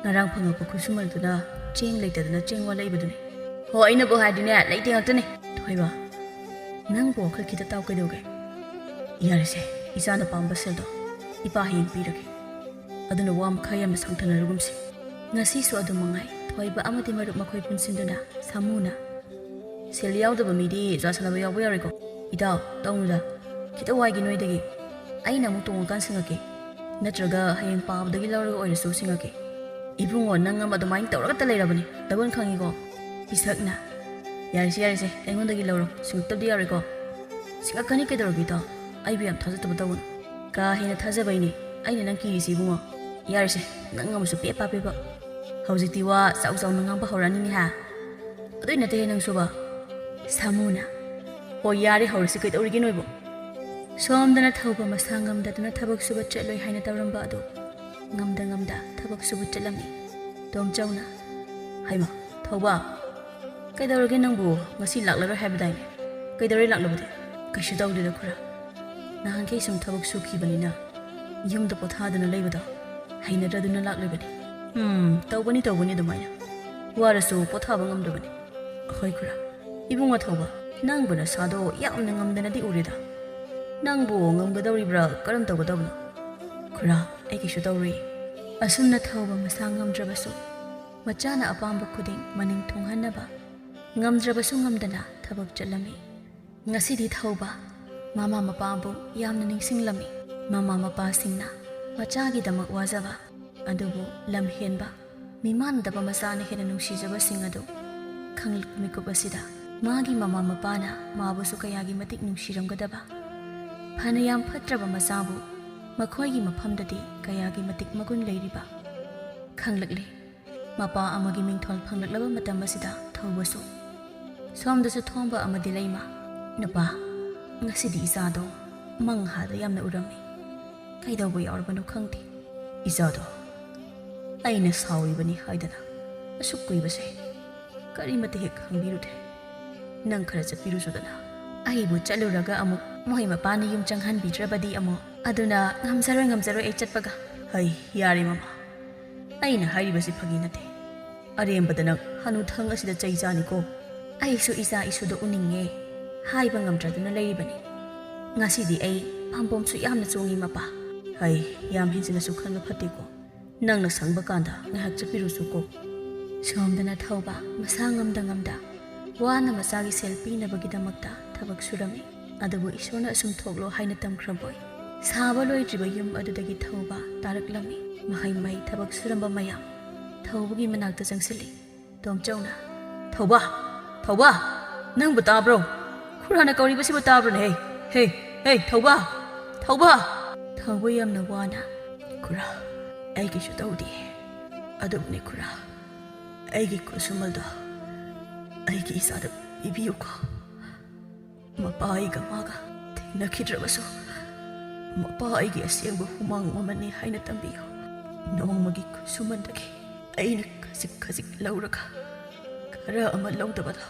ꯉꯔꯥꯡ ꯐꯪꯉꯛꯄ ꯈꯨꯠꯁꯨꯃꯜꯗꯨꯅ ꯆꯦꯡ ꯂꯩꯇꯗꯅ ꯆꯦꯡ ꯋꯥꯠꯂꯛꯏꯕꯗꯨꯅꯤ"꯫ "ꯍꯣ, ꯑꯩꯅꯕꯨ ꯍꯥꯏꯔꯗꯤꯅꯦ, ꯂꯩꯇꯦ ꯉꯥꯛꯇꯅꯤ"꯫ "ꯊꯣꯏꯕ, ꯅꯪꯕꯨ ꯋꯥꯈꯜ ꯈꯤꯇ ꯇꯥꯎ, ꯀꯩꯗꯧꯒꯦ?" "ꯌꯥꯔꯦꯁꯦ, ꯏꯆꯥꯅ ꯄꯥꯝꯕ ꯁꯦꯜꯗꯣ ꯏꯄꯥ ꯍꯌꯦꯡ ꯄꯤꯔꯒꯦ꯫ ꯑꯗꯨꯅ ꯋꯥ ꯃꯈꯥ ꯌꯥꯝꯅ ꯁꯥꯡꯊꯅꯔꯒꯨꯝꯁꯤ"꯫ ꯉꯁꯤꯁꯨ ꯑꯗꯨꯝ ꯃꯉꯥꯏ꯫ ꯊꯣꯏꯕ ꯑꯃꯗꯤ ꯃꯔꯨꯞ ꯃꯈꯣꯏ ꯄꯨꯟꯁꯤꯟꯗꯨꯅ ꯁꯥꯃꯨꯅ, "ꯁꯦꯜ ꯌꯥꯎꯗꯕ ꯃꯤꯗꯤ ꯖꯨꯋꯥ ꯁꯥꯟꯅꯕ ꯌꯥꯎꯕ ꯌꯥꯔꯣꯏꯀꯣ꯫ ꯏꯇꯥꯎ, ꯇꯧꯅꯨꯗ꯫ ꯈꯤꯇ ꯋꯥꯏꯒꯦ ꯅꯣꯏꯗꯒꯤ꯫ ꯑꯩꯅ ꯑꯃꯨꯛ ꯇꯣꯡꯉꯀꯥꯟ ꯁꯤꯡꯉꯛꯀꯦ꯫ ꯅꯠꯇ꯭ꯔꯒ ꯍꯌꯦꯡ ꯄꯥꯕꯗꯒꯤ ꯂꯧꯔꯒ ꯑꯣꯏꯔꯁꯨ ꯁꯤꯡꯉꯛꯀꯦ"꯫ "ꯏꯕꯨꯡꯉꯣ, ꯅꯪ ꯑꯃ ꯑꯗꯨꯃꯥꯏꯅ ꯇꯧꯔꯒꯇ ꯂꯩꯔꯕꯅꯤ꯫ ꯇꯧꯒꯟ ꯈꯪꯉꯤꯀꯣ"꯫ ꯄꯤꯁꯛꯅ, "ꯌꯥꯔꯦꯁꯦ, ꯌꯥꯔꯦꯁꯦ, ꯑꯩꯉꯣꯟꯗꯒꯤ ꯂꯧꯔꯣ꯫ ꯁꯤꯡꯉꯛꯇꯕꯗꯤ ꯌꯥꯔꯣꯏꯀꯣ"꯫ "ꯁꯤꯡꯉꯛꯀꯅꯤ ꯀꯩꯗꯧꯔꯒꯦ ꯏꯇꯥꯎ? ꯑꯩꯕꯨ ꯌꯥꯝ ꯊꯥꯖꯗꯕ ꯇꯧꯒꯅꯨ꯫ ꯀꯥ ꯍꯦꯟꯅ ꯊꯥꯖꯕꯩꯅꯦ ꯑꯩꯅ ꯅꯪ ꯀꯤꯔꯤꯁꯤ, ꯏꯕꯨꯡꯉꯣ"꯫ "ꯌꯥꯔꯦꯁꯦ, ꯅꯪ ꯑꯃꯁꯨ ꯄꯦꯄꯥ ꯄꯦꯄꯥ꯫ ꯍꯧꯖꯤꯛꯇꯤ ꯋꯥ ꯆꯥꯎ ꯆꯥꯎꯅ ꯉꯥꯡꯕ ꯍꯧꯔꯛꯑꯅꯤꯅꯦ ꯍꯥ? ꯑꯗꯨꯏ ꯅꯠꯇꯦꯍꯦ ꯅꯪꯁꯨꯕ"꯫ ꯁꯥꯃꯨꯅ, ꯍꯣꯏ, ꯌꯥꯔꯦ, ꯍꯧꯔꯁꯤ, ꯀꯩꯗꯧꯔꯤꯒꯦ ꯅꯣꯏꯕꯨ? ꯁꯣꯝꯗꯅ ꯊꯧꯕ ꯃꯁꯥ ꯉꯝꯗꯗꯨꯅ ꯊꯕꯛ ꯁꯨꯕ ꯆꯠꯂꯣꯏ ꯍꯥꯏꯅ ꯇꯧꯔꯝꯕ ꯑꯗꯨ ꯉꯝꯗ ꯉꯝꯗ ꯊꯕꯛ ꯁꯨꯕ ꯆꯠꯂꯝꯃꯤ꯫ ꯇꯣꯝꯆꯧꯅ, "ꯍꯩꯃꯥ, ꯊꯧꯕ, ꯀꯩꯗꯧꯔꯒꯦ ꯅꯪꯕꯨ? ꯉꯁꯤ ꯂꯥꯛꯂꯔꯣꯏ ꯍꯥꯏꯕꯗꯥꯏꯅꯦ? ꯀꯩꯗꯧꯔꯦ ꯂꯥꯛꯂꯕꯗꯤ?" "ꯀꯩꯁꯨ ꯇꯧꯗꯦꯗ ꯈꯨꯔꯥ, ꯅꯍꯥꯟꯈꯩ ꯁꯨꯝ ꯊꯕꯛ ꯁꯨꯈꯤꯕꯅꯤꯅ ꯌꯨꯝꯗ ꯄꯣꯊꯥꯗꯨꯅ ꯂꯩꯕꯗꯣ ꯍꯩꯅꯗ꯭ꯔꯗꯨꯅ ꯂꯥꯛꯂꯤꯕꯅꯤ꯫ ꯎꯝ, ꯇꯧꯕꯅꯤ ꯇꯧꯕꯅꯤ ꯑꯗꯨꯃꯥꯏꯅ, ꯋꯥꯔꯁꯨ ꯄꯣꯊꯥꯕ ꯉꯝꯗꯕꯅꯤ꯫ ꯍꯣꯏ ꯈꯨꯔꯥ, ꯏꯕꯨꯡꯉꯣ ꯊꯧꯕ, ꯅꯪꯕꯨ ꯅꯁꯥꯗꯣ ꯌꯥꯝꯅ ꯉꯝꯗꯅꯗꯤ ꯎꯔꯦꯗ꯫ ꯅꯪꯕꯨ ꯉꯝꯒꯗꯧꯔꯤꯕ꯭ꯔꯥ, ꯀꯔꯝ ꯇꯧꯒꯗꯧꯕꯅꯣ?" "ꯈꯨꯔꯥ, ꯑꯩ ꯀꯩꯁꯨ ꯇꯧꯔꯣꯏ꯫" ꯑꯁꯨꯝꯅ ꯊꯧꯕ ꯃꯁꯥ ꯉꯝꯗ꯭ꯔꯕꯁꯨ ꯃꯆꯥꯅ ꯑꯄꯥꯝꯕ ꯈꯨꯗꯤꯡ ꯃꯅꯤꯡ ꯊꯨꯡꯍꯟꯅꯕ ꯉꯝꯗ꯭ꯔꯕꯁꯨ ꯉꯝꯗꯅ ꯊꯕꯛ ꯆꯠꯂꯝꯃꯤ꯫ ꯉꯁꯤꯗꯤ ꯊꯧꯕ ꯃꯃꯥ ꯃꯄꯥꯕꯨ ꯌꯥꯝꯅ ꯅꯤꯡꯁꯤꯡꯂꯝꯃꯤ꯫ ꯃꯃꯥ ꯃꯄꯥꯁꯤꯡꯅ ꯃꯆꯥꯒꯤꯗꯃꯛ ꯋꯥꯖꯕ, ꯑꯗꯨꯕꯨ ꯂꯝ ꯍꯦꯟꯕ, ꯃꯤꯃꯥꯟꯅꯗꯕ ꯃꯆꯥꯅ ꯍꯦꯟꯅ ꯅꯨꯡꯁꯤꯖꯕꯁꯤꯡ ꯑꯗꯨ ꯈꯪꯂꯛꯄ ꯃꯤꯀꯨꯞ ꯑꯁꯤꯗ ꯃꯥꯒꯤ ꯃꯃꯥ ꯃꯄꯥꯅ ꯃꯥꯕꯨꯁꯨ ꯀꯌꯥꯒꯤ ꯃꯇꯤꯛ ꯅꯨꯡꯁꯤꯔꯝꯒꯗꯕ, ꯐꯅ ꯌꯥꯝ ꯐꯠꯇ꯭ꯔꯕ ꯃꯆꯥꯕꯨ ꯃꯈꯣꯏꯒꯤ ꯃꯐꯝꯗꯗꯤ ꯀꯌꯥꯒꯤ ꯃꯇꯤꯛ ꯃꯒꯨꯟ ꯂꯩꯔꯤꯕ ꯈꯪꯂꯛꯂꯦ꯫ ꯃꯄꯥ ꯑꯃꯒꯤ ꯃꯤꯡꯊꯣꯜ ꯐꯪꯂꯛꯂꯕ ꯃꯇꯝ ꯑꯁꯤꯗ ꯊꯧꯕꯁꯨ ꯁꯣꯝꯗꯁꯨ ꯊꯣꯝꯕ ꯑꯃꯗꯤ ꯂꯩꯃ, "ꯅꯨꯄꯥ, ꯉꯁꯤꯗꯤ ꯏꯆꯥꯗꯣ ꯃꯪ ꯍꯥꯗ ꯌꯥꯝꯅ ꯎꯔꯝꯃꯤ꯫ ꯀꯩꯗꯧꯕ ꯌꯥꯎꯔꯕꯅꯣ ꯈꯪꯗꯦ꯫ ꯏꯆꯥꯗꯣ ꯑꯩꯅ ꯁꯥꯎꯔꯤꯕꯅꯤ ꯍꯥꯏꯗꯅ ꯑꯁꯨꯛ ꯀꯨꯏꯕꯁꯦ ꯀꯔꯤꯃꯠꯇ ꯍꯦꯛ ꯈꯪꯕꯤꯔꯨꯗꯦ꯫ ꯅꯪ ꯈꯔ ꯆꯠꯄꯤꯔꯨꯆꯣꯗꯅ꯫" "ꯑꯩꯕꯨ ꯆꯠꯂꯨꯔꯒ ꯑꯃꯨꯛ ꯃꯣꯏ ꯃꯄꯥꯅ ꯌꯨꯝ ꯆꯪꯍꯟꯕꯤꯗ꯭ꯔꯕꯗꯤ ꯑꯃꯨꯛ, ꯑꯗꯨꯅ ꯉꯝꯖꯔꯣꯏ, ꯉꯝꯖꯔꯣꯏ ꯑꯩ ꯆꯠꯄꯒ꯫" "ꯍꯩ, ꯌꯥꯔꯦ ꯃꯃꯥ, ꯑꯩꯅ ꯍꯥꯏꯔꯤꯕꯁꯤ ꯐꯥꯒꯤ ꯅꯠꯇꯦ꯫ ꯑꯔꯦꯝꯕꯗ ꯅꯪ ꯍꯅꯨꯊꯪ ꯑꯁꯤꯗ ꯆꯩ ꯆꯥꯅꯤꯀꯣ꯫" "ꯑꯩꯁꯨ ꯏꯆꯥ ꯏꯁꯨꯗꯣ ꯎꯅꯤꯡꯉꯦ, ꯍꯥꯏꯕ ꯉꯝꯗ꯭ꯔꯗꯨꯅ ꯂꯩꯔꯤꯕꯅꯤ꯫ ꯉꯁꯤꯗꯤ ꯑꯩ ꯐꯝꯕꯣꯝꯁꯨ ꯌꯥꯝꯅ ꯆꯣꯡꯉꯤ ꯃꯄꯥ꯫" "ꯍꯩ, ꯌꯥꯝ ꯍꯦꯟꯖꯤꯟꯅꯁꯨ ꯈꯟꯕ ꯐꯠꯇꯦꯀꯣ꯫ ꯅꯪꯅ ꯁꯪꯕ ꯀꯥꯟꯗ ꯉꯥꯏꯍꯥꯛ ꯆꯠꯄꯤꯔꯨꯆꯣꯀꯣ꯫" ꯁꯣꯝꯗꯅ ꯊꯧꯕ ꯃꯁꯥ ꯉꯝꯗ ꯉꯝꯗ ꯋꯥꯅ ꯃꯆꯥꯒꯤ ꯁꯦꯜ ꯄꯤꯅꯕꯒꯤꯗꯃꯛꯇ ꯊꯕꯛ ꯁꯨꯔꯝꯃꯤ꯫ ꯑꯗꯨꯕꯨ ꯏꯁꯣꯔꯅ ꯑꯁꯨꯝ ꯊꯣꯛꯂꯣ ꯍꯥꯏꯅ ꯇꯝꯈ꯭ꯔꯕꯣꯏ ꯁꯥꯕ ꯂꯣꯏꯗ꯭ꯔꯤꯕ ꯌꯨꯝ ꯑꯗꯨꯗꯒꯤ ꯊꯧꯕ ꯇꯥꯔꯛꯂꯝꯃꯤ꯫ ꯃꯍꯩ ꯃꯍꯩ ꯊꯕꯛ ꯁꯨꯔꯝꯕ ꯃꯌꯥꯝ ꯊꯧꯕꯒꯤ ꯃꯅꯥꯛꯇ ꯆꯪꯁꯤꯜꯂꯤ꯫ ꯇꯣꯝꯆꯧꯅ, "ꯊꯧꯕ! ꯊꯧꯕ! ꯅꯪꯕꯨ ꯇꯥꯕ꯭ꯔꯣ? ꯈꯨꯔꯥꯅ ꯀꯧꯔꯤꯕꯁꯤꯕꯨ ꯇꯥꯕ꯭ꯔꯣꯅꯦ? ꯍꯦ, ꯍꯦ, ꯍꯦ, ꯊꯧꯕ! ꯊꯧꯕ!" ꯊꯧꯕ ꯌꯥꯝꯅ ꯋꯥꯅ, "ꯈꯨꯔꯥ, ꯑꯩ ꯀꯩꯁꯨ ꯇꯧꯗꯦ꯫ ꯑꯗꯨꯕꯨꯅꯦ ꯈꯨꯔꯥ, ꯑꯩꯒꯤ ꯈꯨꯠꯁꯨꯃꯜꯗꯣ ꯑꯩꯒꯤ ꯏꯆꯥꯗ ꯄꯤꯕꯤꯌꯨꯀꯣ꯫" ꯃꯄꯥ ꯑꯩꯒ ꯃꯥꯒ ꯊꯦꯡꯅꯈꯤꯗ꯭ꯔꯕꯁꯨ, ꯃꯄꯥ ꯑꯩꯒꯤ ꯑꯁꯦꯡꯕ ꯍꯨꯃꯥꯡ ꯃꯃꯜꯅꯤ ꯍꯥꯏꯅ ꯇꯝꯕꯤꯌꯨ꯫ ꯅꯣꯡꯃꯒꯤ ꯈꯨꯠꯁꯨꯃꯟꯗꯒꯤ ꯑꯩꯅ ꯈꯖꯤꯛ ꯈꯖꯤꯛ ꯂꯧꯔꯒ ꯈꯔ ꯑꯃ ꯂꯧꯗꯕꯗ,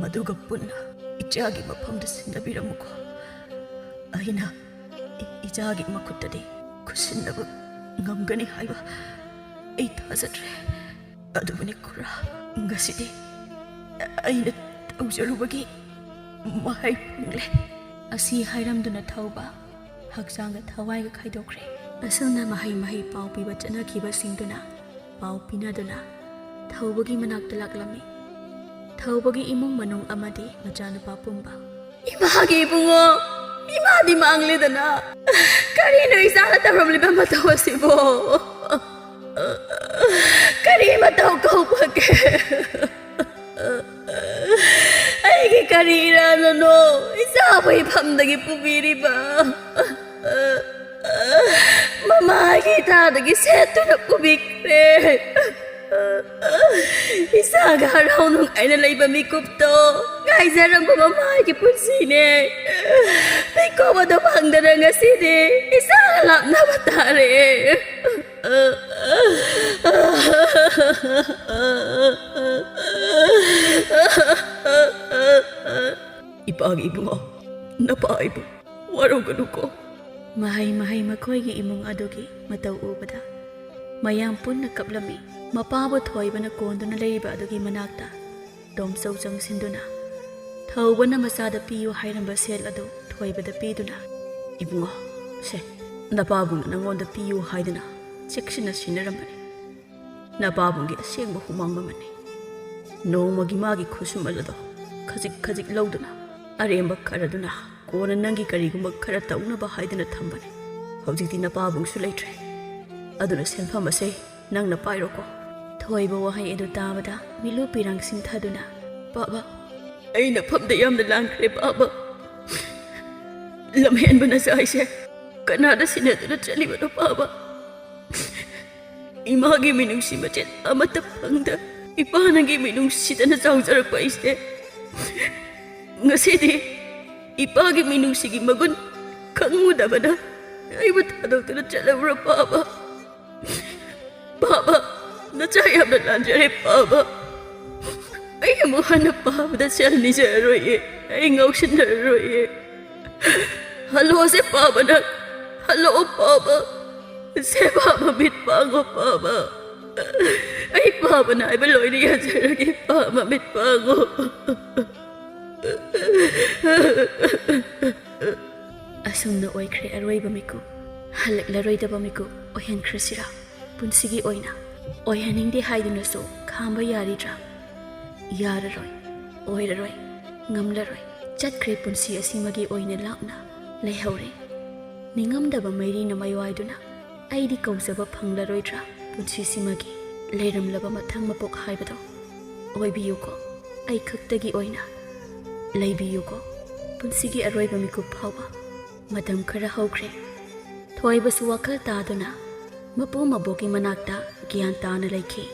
ꯃꯗꯨꯒ ꯄꯨꯟꯅ ꯏꯆꯥꯒꯤ ꯃꯐꯝꯗ ꯁꯤꯟꯅꯕꯤꯔꯝꯃꯨꯀꯣ꯫ ꯑꯩꯅ ꯏ-, ꯏꯆꯥꯒꯤ ꯃꯈꯨꯠꯇꯗꯤ ꯈꯨꯠꯁꯤꯟꯅꯕ ꯉꯝꯒꯅꯤ ꯍꯥꯏꯕ ꯑꯩ ꯊꯥꯖꯗ꯭ꯔꯦ꯫ ꯑꯗꯨꯕꯨꯅꯤ ꯈꯨꯔꯥ, ꯉꯁꯤꯗꯤ ꯑꯩꯅ ꯇꯧꯖꯔꯨꯕꯒꯤ ꯃꯍꯩ ꯐꯪꯂꯦ꯫ ꯑꯁꯤ ꯍꯥꯏꯔꯝꯗꯨꯅ ꯊꯧꯕ ꯍꯛꯆꯥꯡꯒ ꯊꯋꯥꯏꯒ ꯈꯥꯏꯗꯣꯛꯈ꯭ꯔꯦ꯫ ꯑꯁꯨꯝꯅ ꯃꯍꯩ ꯃꯍꯩ ꯄꯥꯎ ꯄꯤꯕ ꯆꯠꯅꯈꯤꯕꯁꯤꯡꯗꯨꯅ ꯄꯥꯎ ꯄꯤꯅꯗꯨꯅ ꯊꯧꯕꯒꯤ ꯃꯅꯥꯛꯇ ꯂꯥꯛꯂꯝꯃꯤ꯫ ꯊꯧꯕꯒꯤ ꯏꯃꯨꯡ ꯃꯅꯨꯡ ꯑꯃꯗꯤ ꯃꯆꯥꯅꯨꯄꯥ ꯄꯨꯝꯕ꯫ "ꯏꯃꯥꯒꯤ ꯏꯕꯨꯡꯉꯣ, ꯏꯃꯥꯗꯤ ꯃꯥꯡꯂꯦꯗꯅ꯫ ꯀꯔꯤꯅꯣ ꯏꯆꯥꯅ ꯇꯧꯔꯝꯂꯤꯕ ꯃꯇꯧ ꯑꯁꯤꯕꯣ? ꯀꯔꯤ ꯃꯇꯧ ꯀꯧꯕꯒꯦ? ꯑꯩꯒꯤ ꯀꯔꯤ ꯏꯔꯥꯟꯅꯅꯣ ꯏꯆꯥꯕꯨ ꯏꯐꯝꯗꯒꯤ ꯄꯨꯕꯤꯔꯤꯕ? ꯃꯃꯥꯒꯤ ꯏꯊꯥꯗꯒꯤ ꯁꯦꯠꯇꯨꯅ ꯄꯨꯕꯤꯈ꯭ꯔꯦ꯫ ꯏꯆꯥꯒ ꯍꯔꯥꯎ ꯅꯨꯡꯉꯥꯏꯅ ꯂꯩꯕ ꯃꯤꯀꯨꯞꯇꯣ ꯉꯥꯏꯖꯔꯝꯕ ꯃꯃꯥꯒꯤ ꯄꯨꯟꯁꯤꯅꯦ꯫ ꯃꯤꯀꯨꯞ ꯑꯗꯨ ꯐꯪꯗꯅ ꯉꯁꯤꯗꯤ ꯏꯆꯥꯒ ꯂꯥꯞꯅꯕ ꯇꯥꯔꯦ꯫" "ꯏꯄꯥꯒꯤ ꯏꯕꯨꯡꯉꯣ, ꯅꯄꯥ ꯏꯕꯨꯡ, ꯋꯥꯔꯧꯒꯅꯨꯀꯣ꯫" ꯃꯍꯩ ꯃꯍꯩ ꯃꯈꯣꯏꯒꯤ ꯏꯃꯨꯡ ꯑꯗꯨꯒꯤ ꯃꯇꯧ ꯎꯕꯗ ꯃꯌꯥꯝ ꯄꯨꯟꯅ ꯀꯞꯂꯝꯃꯤ꯫ ꯃꯄꯥꯕꯨ ꯊꯣꯏꯕꯅ ꯀꯣꯟꯗꯨꯅ ꯂꯩꯔꯤꯕ ꯑꯗꯨꯒꯤ ꯃꯅꯥꯛꯇ ꯇꯣꯝꯆꯧ ꯆꯪꯁꯤꯟꯗꯨꯅ ꯊꯧꯕꯅ ꯃꯆꯥꯗ ꯄꯤꯌꯨ ꯍꯥꯏꯔꯝꯕ ꯁꯦꯜ ꯑꯗꯨ ꯊꯣꯏꯕꯗ ꯄꯤꯗꯨꯅ, "ꯏꯕꯨꯡꯉꯣ, ꯁꯦ, ꯅꯄꯥꯕꯨꯡꯅ ꯅꯉꯣꯟꯗ ꯄꯤꯌꯨ ꯍꯥꯏꯗꯨꯅ ꯆꯦꯛꯁꯤꯟꯅ ꯁꯤꯟꯅꯔꯝꯕꯅꯤ꯫ ꯅꯄꯥꯕꯨꯡꯒꯤ ꯑꯁꯦꯡꯕ ꯍꯨꯃꯥꯡ ꯃꯃꯜꯅꯤ꯫ ꯅꯣꯡꯃꯒꯤ ꯃꯥꯒꯤ ꯈꯨꯠꯁꯨꯃꯜ ꯑꯗꯣ ꯈꯖꯤꯛ ꯈꯖꯤꯛ ꯂꯧꯗꯨꯅ ꯑꯔꯦꯝꯕ ꯈꯔꯗꯨꯅ ꯀꯣꯟꯅ ꯅꯪꯒꯤ ꯀꯔꯤꯒꯨꯝꯕ ꯈꯔ ꯇꯧꯅꯕ ꯍꯥꯏꯗꯨꯅ ꯊꯝꯕꯅꯤ꯫ ꯍꯧꯖꯤꯛꯇꯤ ꯅꯄꯥꯕꯨꯡꯁꯨ ꯂꯩꯇ꯭ꯔꯦ꯫ ꯑꯗꯨꯅ ꯁꯦꯟꯐꯝ ꯑꯁꯦ ꯅꯪꯅ ꯄꯥꯏꯔꯣꯀꯣ꯫" ꯊꯣꯏꯕ ꯋꯥꯍꯩ ꯑꯗꯨ ꯇꯥꯕꯗ ꯃꯤꯠꯂꯨ ꯄꯤꯔꯥꯡ ꯁꯤꯡꯊꯗꯨꯅ, "ꯄꯥꯕ, ꯑꯩ ꯅꯐꯝꯗ ꯌꯥꯝꯅ ꯂꯥꯟꯈ꯭ꯔꯦ ꯄꯥꯕ꯫ ꯂꯝꯍꯦꯟꯕ ꯅꯆꯥ ꯑꯩꯁꯦ ꯀꯅꯥꯗ ꯁꯤꯟꯅꯗꯨꯅ ꯆꯠꯂꯤꯕꯅꯣ ꯄꯥꯕ? ꯏꯃꯥꯒꯤ ꯃꯤꯅꯨꯡꯁꯤ ꯃꯆꯦꯠ ꯑꯃꯠꯇ ꯐꯪꯗ, ꯏꯄꯥ ꯅꯪꯒꯤ ꯃꯤꯅꯨꯡꯁꯤꯗꯅ ꯆꯥꯎꯖꯔꯛꯄ ꯑꯩꯁꯦ ꯉꯁꯤꯗꯤ ꯏꯄꯥꯒꯤ ꯃꯤꯅꯨꯡꯁꯤꯒꯤ ꯃꯒꯨꯟ ꯈꯪꯉꯨꯗꯕꯅ ꯑꯩꯕꯨ ꯊꯥꯗꯣꯛꯇꯨꯅ ꯆꯠꯂꯕ꯭ꯔꯥ, ꯄꯥꯕ? ꯄꯥꯕ, ꯅꯆꯥ ꯌꯥꯝꯅ ꯂꯥꯟꯖꯔꯦ, ꯄꯥꯕ꯫ ꯑꯩ ꯑꯃꯨꯛ ꯍꯟꯅ ꯄꯥꯕꯗ ꯁꯦꯜ ꯅꯤꯖꯔꯔꯣꯏꯌꯦ꯫ ꯑꯩ ꯉꯥꯎꯁꯤꯟꯅꯔꯔꯣꯏꯌꯦ꯫ ꯍꯜꯂꯣꯁꯦ, ꯄꯥꯕ, ꯅꯪ꯫ ꯍꯜꯂꯣ, ꯄꯥꯕ꯫ ꯁꯦ, ꯄꯥꯕ, ꯃꯤꯠ ꯄꯥꯡꯉꯣ, ꯄꯥꯕ꯫ ꯑꯩ ꯄꯥꯕꯅ ꯍꯥꯏꯕ ꯂꯣꯏꯅ ꯌꯥꯖꯔꯒꯦ, ꯄꯥꯕ, ꯃꯤꯠ ꯄꯥꯡꯉꯣ꯫ ꯑꯁꯨꯝꯅ ꯑꯣꯏꯈ꯭ꯔꯦ ꯑꯔꯣꯏꯕ ꯃꯤꯀꯨꯞ꯫ ꯍꯜꯂꯛꯂꯔꯣꯏꯗꯕ ꯃꯤꯀꯨꯞ ꯑꯣꯏꯍꯟꯈ꯭ꯔꯁꯤꯔꯥ ꯄꯨꯟꯁꯤꯒꯤ ꯑꯣꯏꯅ? ꯑꯣꯏꯍꯟꯅꯤꯡꯗꯦ ꯍꯥꯏꯗꯨꯅꯁꯨ ꯈꯥꯝꯕ ꯌꯥꯔꯤꯗ꯭ꯔꯥ? ꯌꯥꯔꯔꯣꯏ, ꯑꯣꯏꯔꯔꯣꯏ, ꯉꯝꯂꯔꯣꯏ꯫ ꯆꯠꯈ꯭ꯔꯦ ꯄꯨꯟꯁꯤ ꯑꯁꯤꯃꯒꯤ ꯑꯣꯏꯅ ꯂꯥꯞꯅ ꯂꯩꯍꯧꯔꯦ꯫ ꯅꯤꯡꯉꯝꯗꯕ ꯃꯩꯔꯤꯅ ꯃꯩꯋꯥꯏꯗꯨꯅ ꯑꯩꯗꯤ ꯀꯧꯖꯕ ꯐꯪꯂꯔꯣꯏꯗ꯭ꯔꯥ ꯄꯨꯟꯁꯤꯁꯤꯃꯒꯤ? ꯂꯩꯔꯝꯂꯕ ꯃꯊꯪ ꯃꯄꯣꯛ ꯍꯥꯏꯕꯗꯣ ꯑꯣꯏꯕꯤꯌꯨꯀꯣ, ꯑꯩ ꯈꯛꯇꯒꯤ ꯑꯣꯏꯅ꯫ ꯂꯩꯕꯤꯌꯨꯀꯣ, ꯄꯨꯟꯁꯤꯒꯤ ꯑꯔꯣꯏꯕ ꯃꯤꯀꯨꯞ ꯐꯥꯎꯕ꯫ ꯃꯇꯝ ꯈꯔ ꯍꯧꯈ꯭ꯔꯦ꯫ ꯊꯣꯏꯕꯁꯨ ꯋꯥꯈꯜ ꯇꯥꯗꯨꯅ ꯃꯄꯨ ꯃꯕꯣꯛꯀꯤ ꯃꯅꯥꯛꯇ ꯒ꯭ꯌꯥꯟ ꯇꯥꯅ ꯂꯩꯈꯤ꯫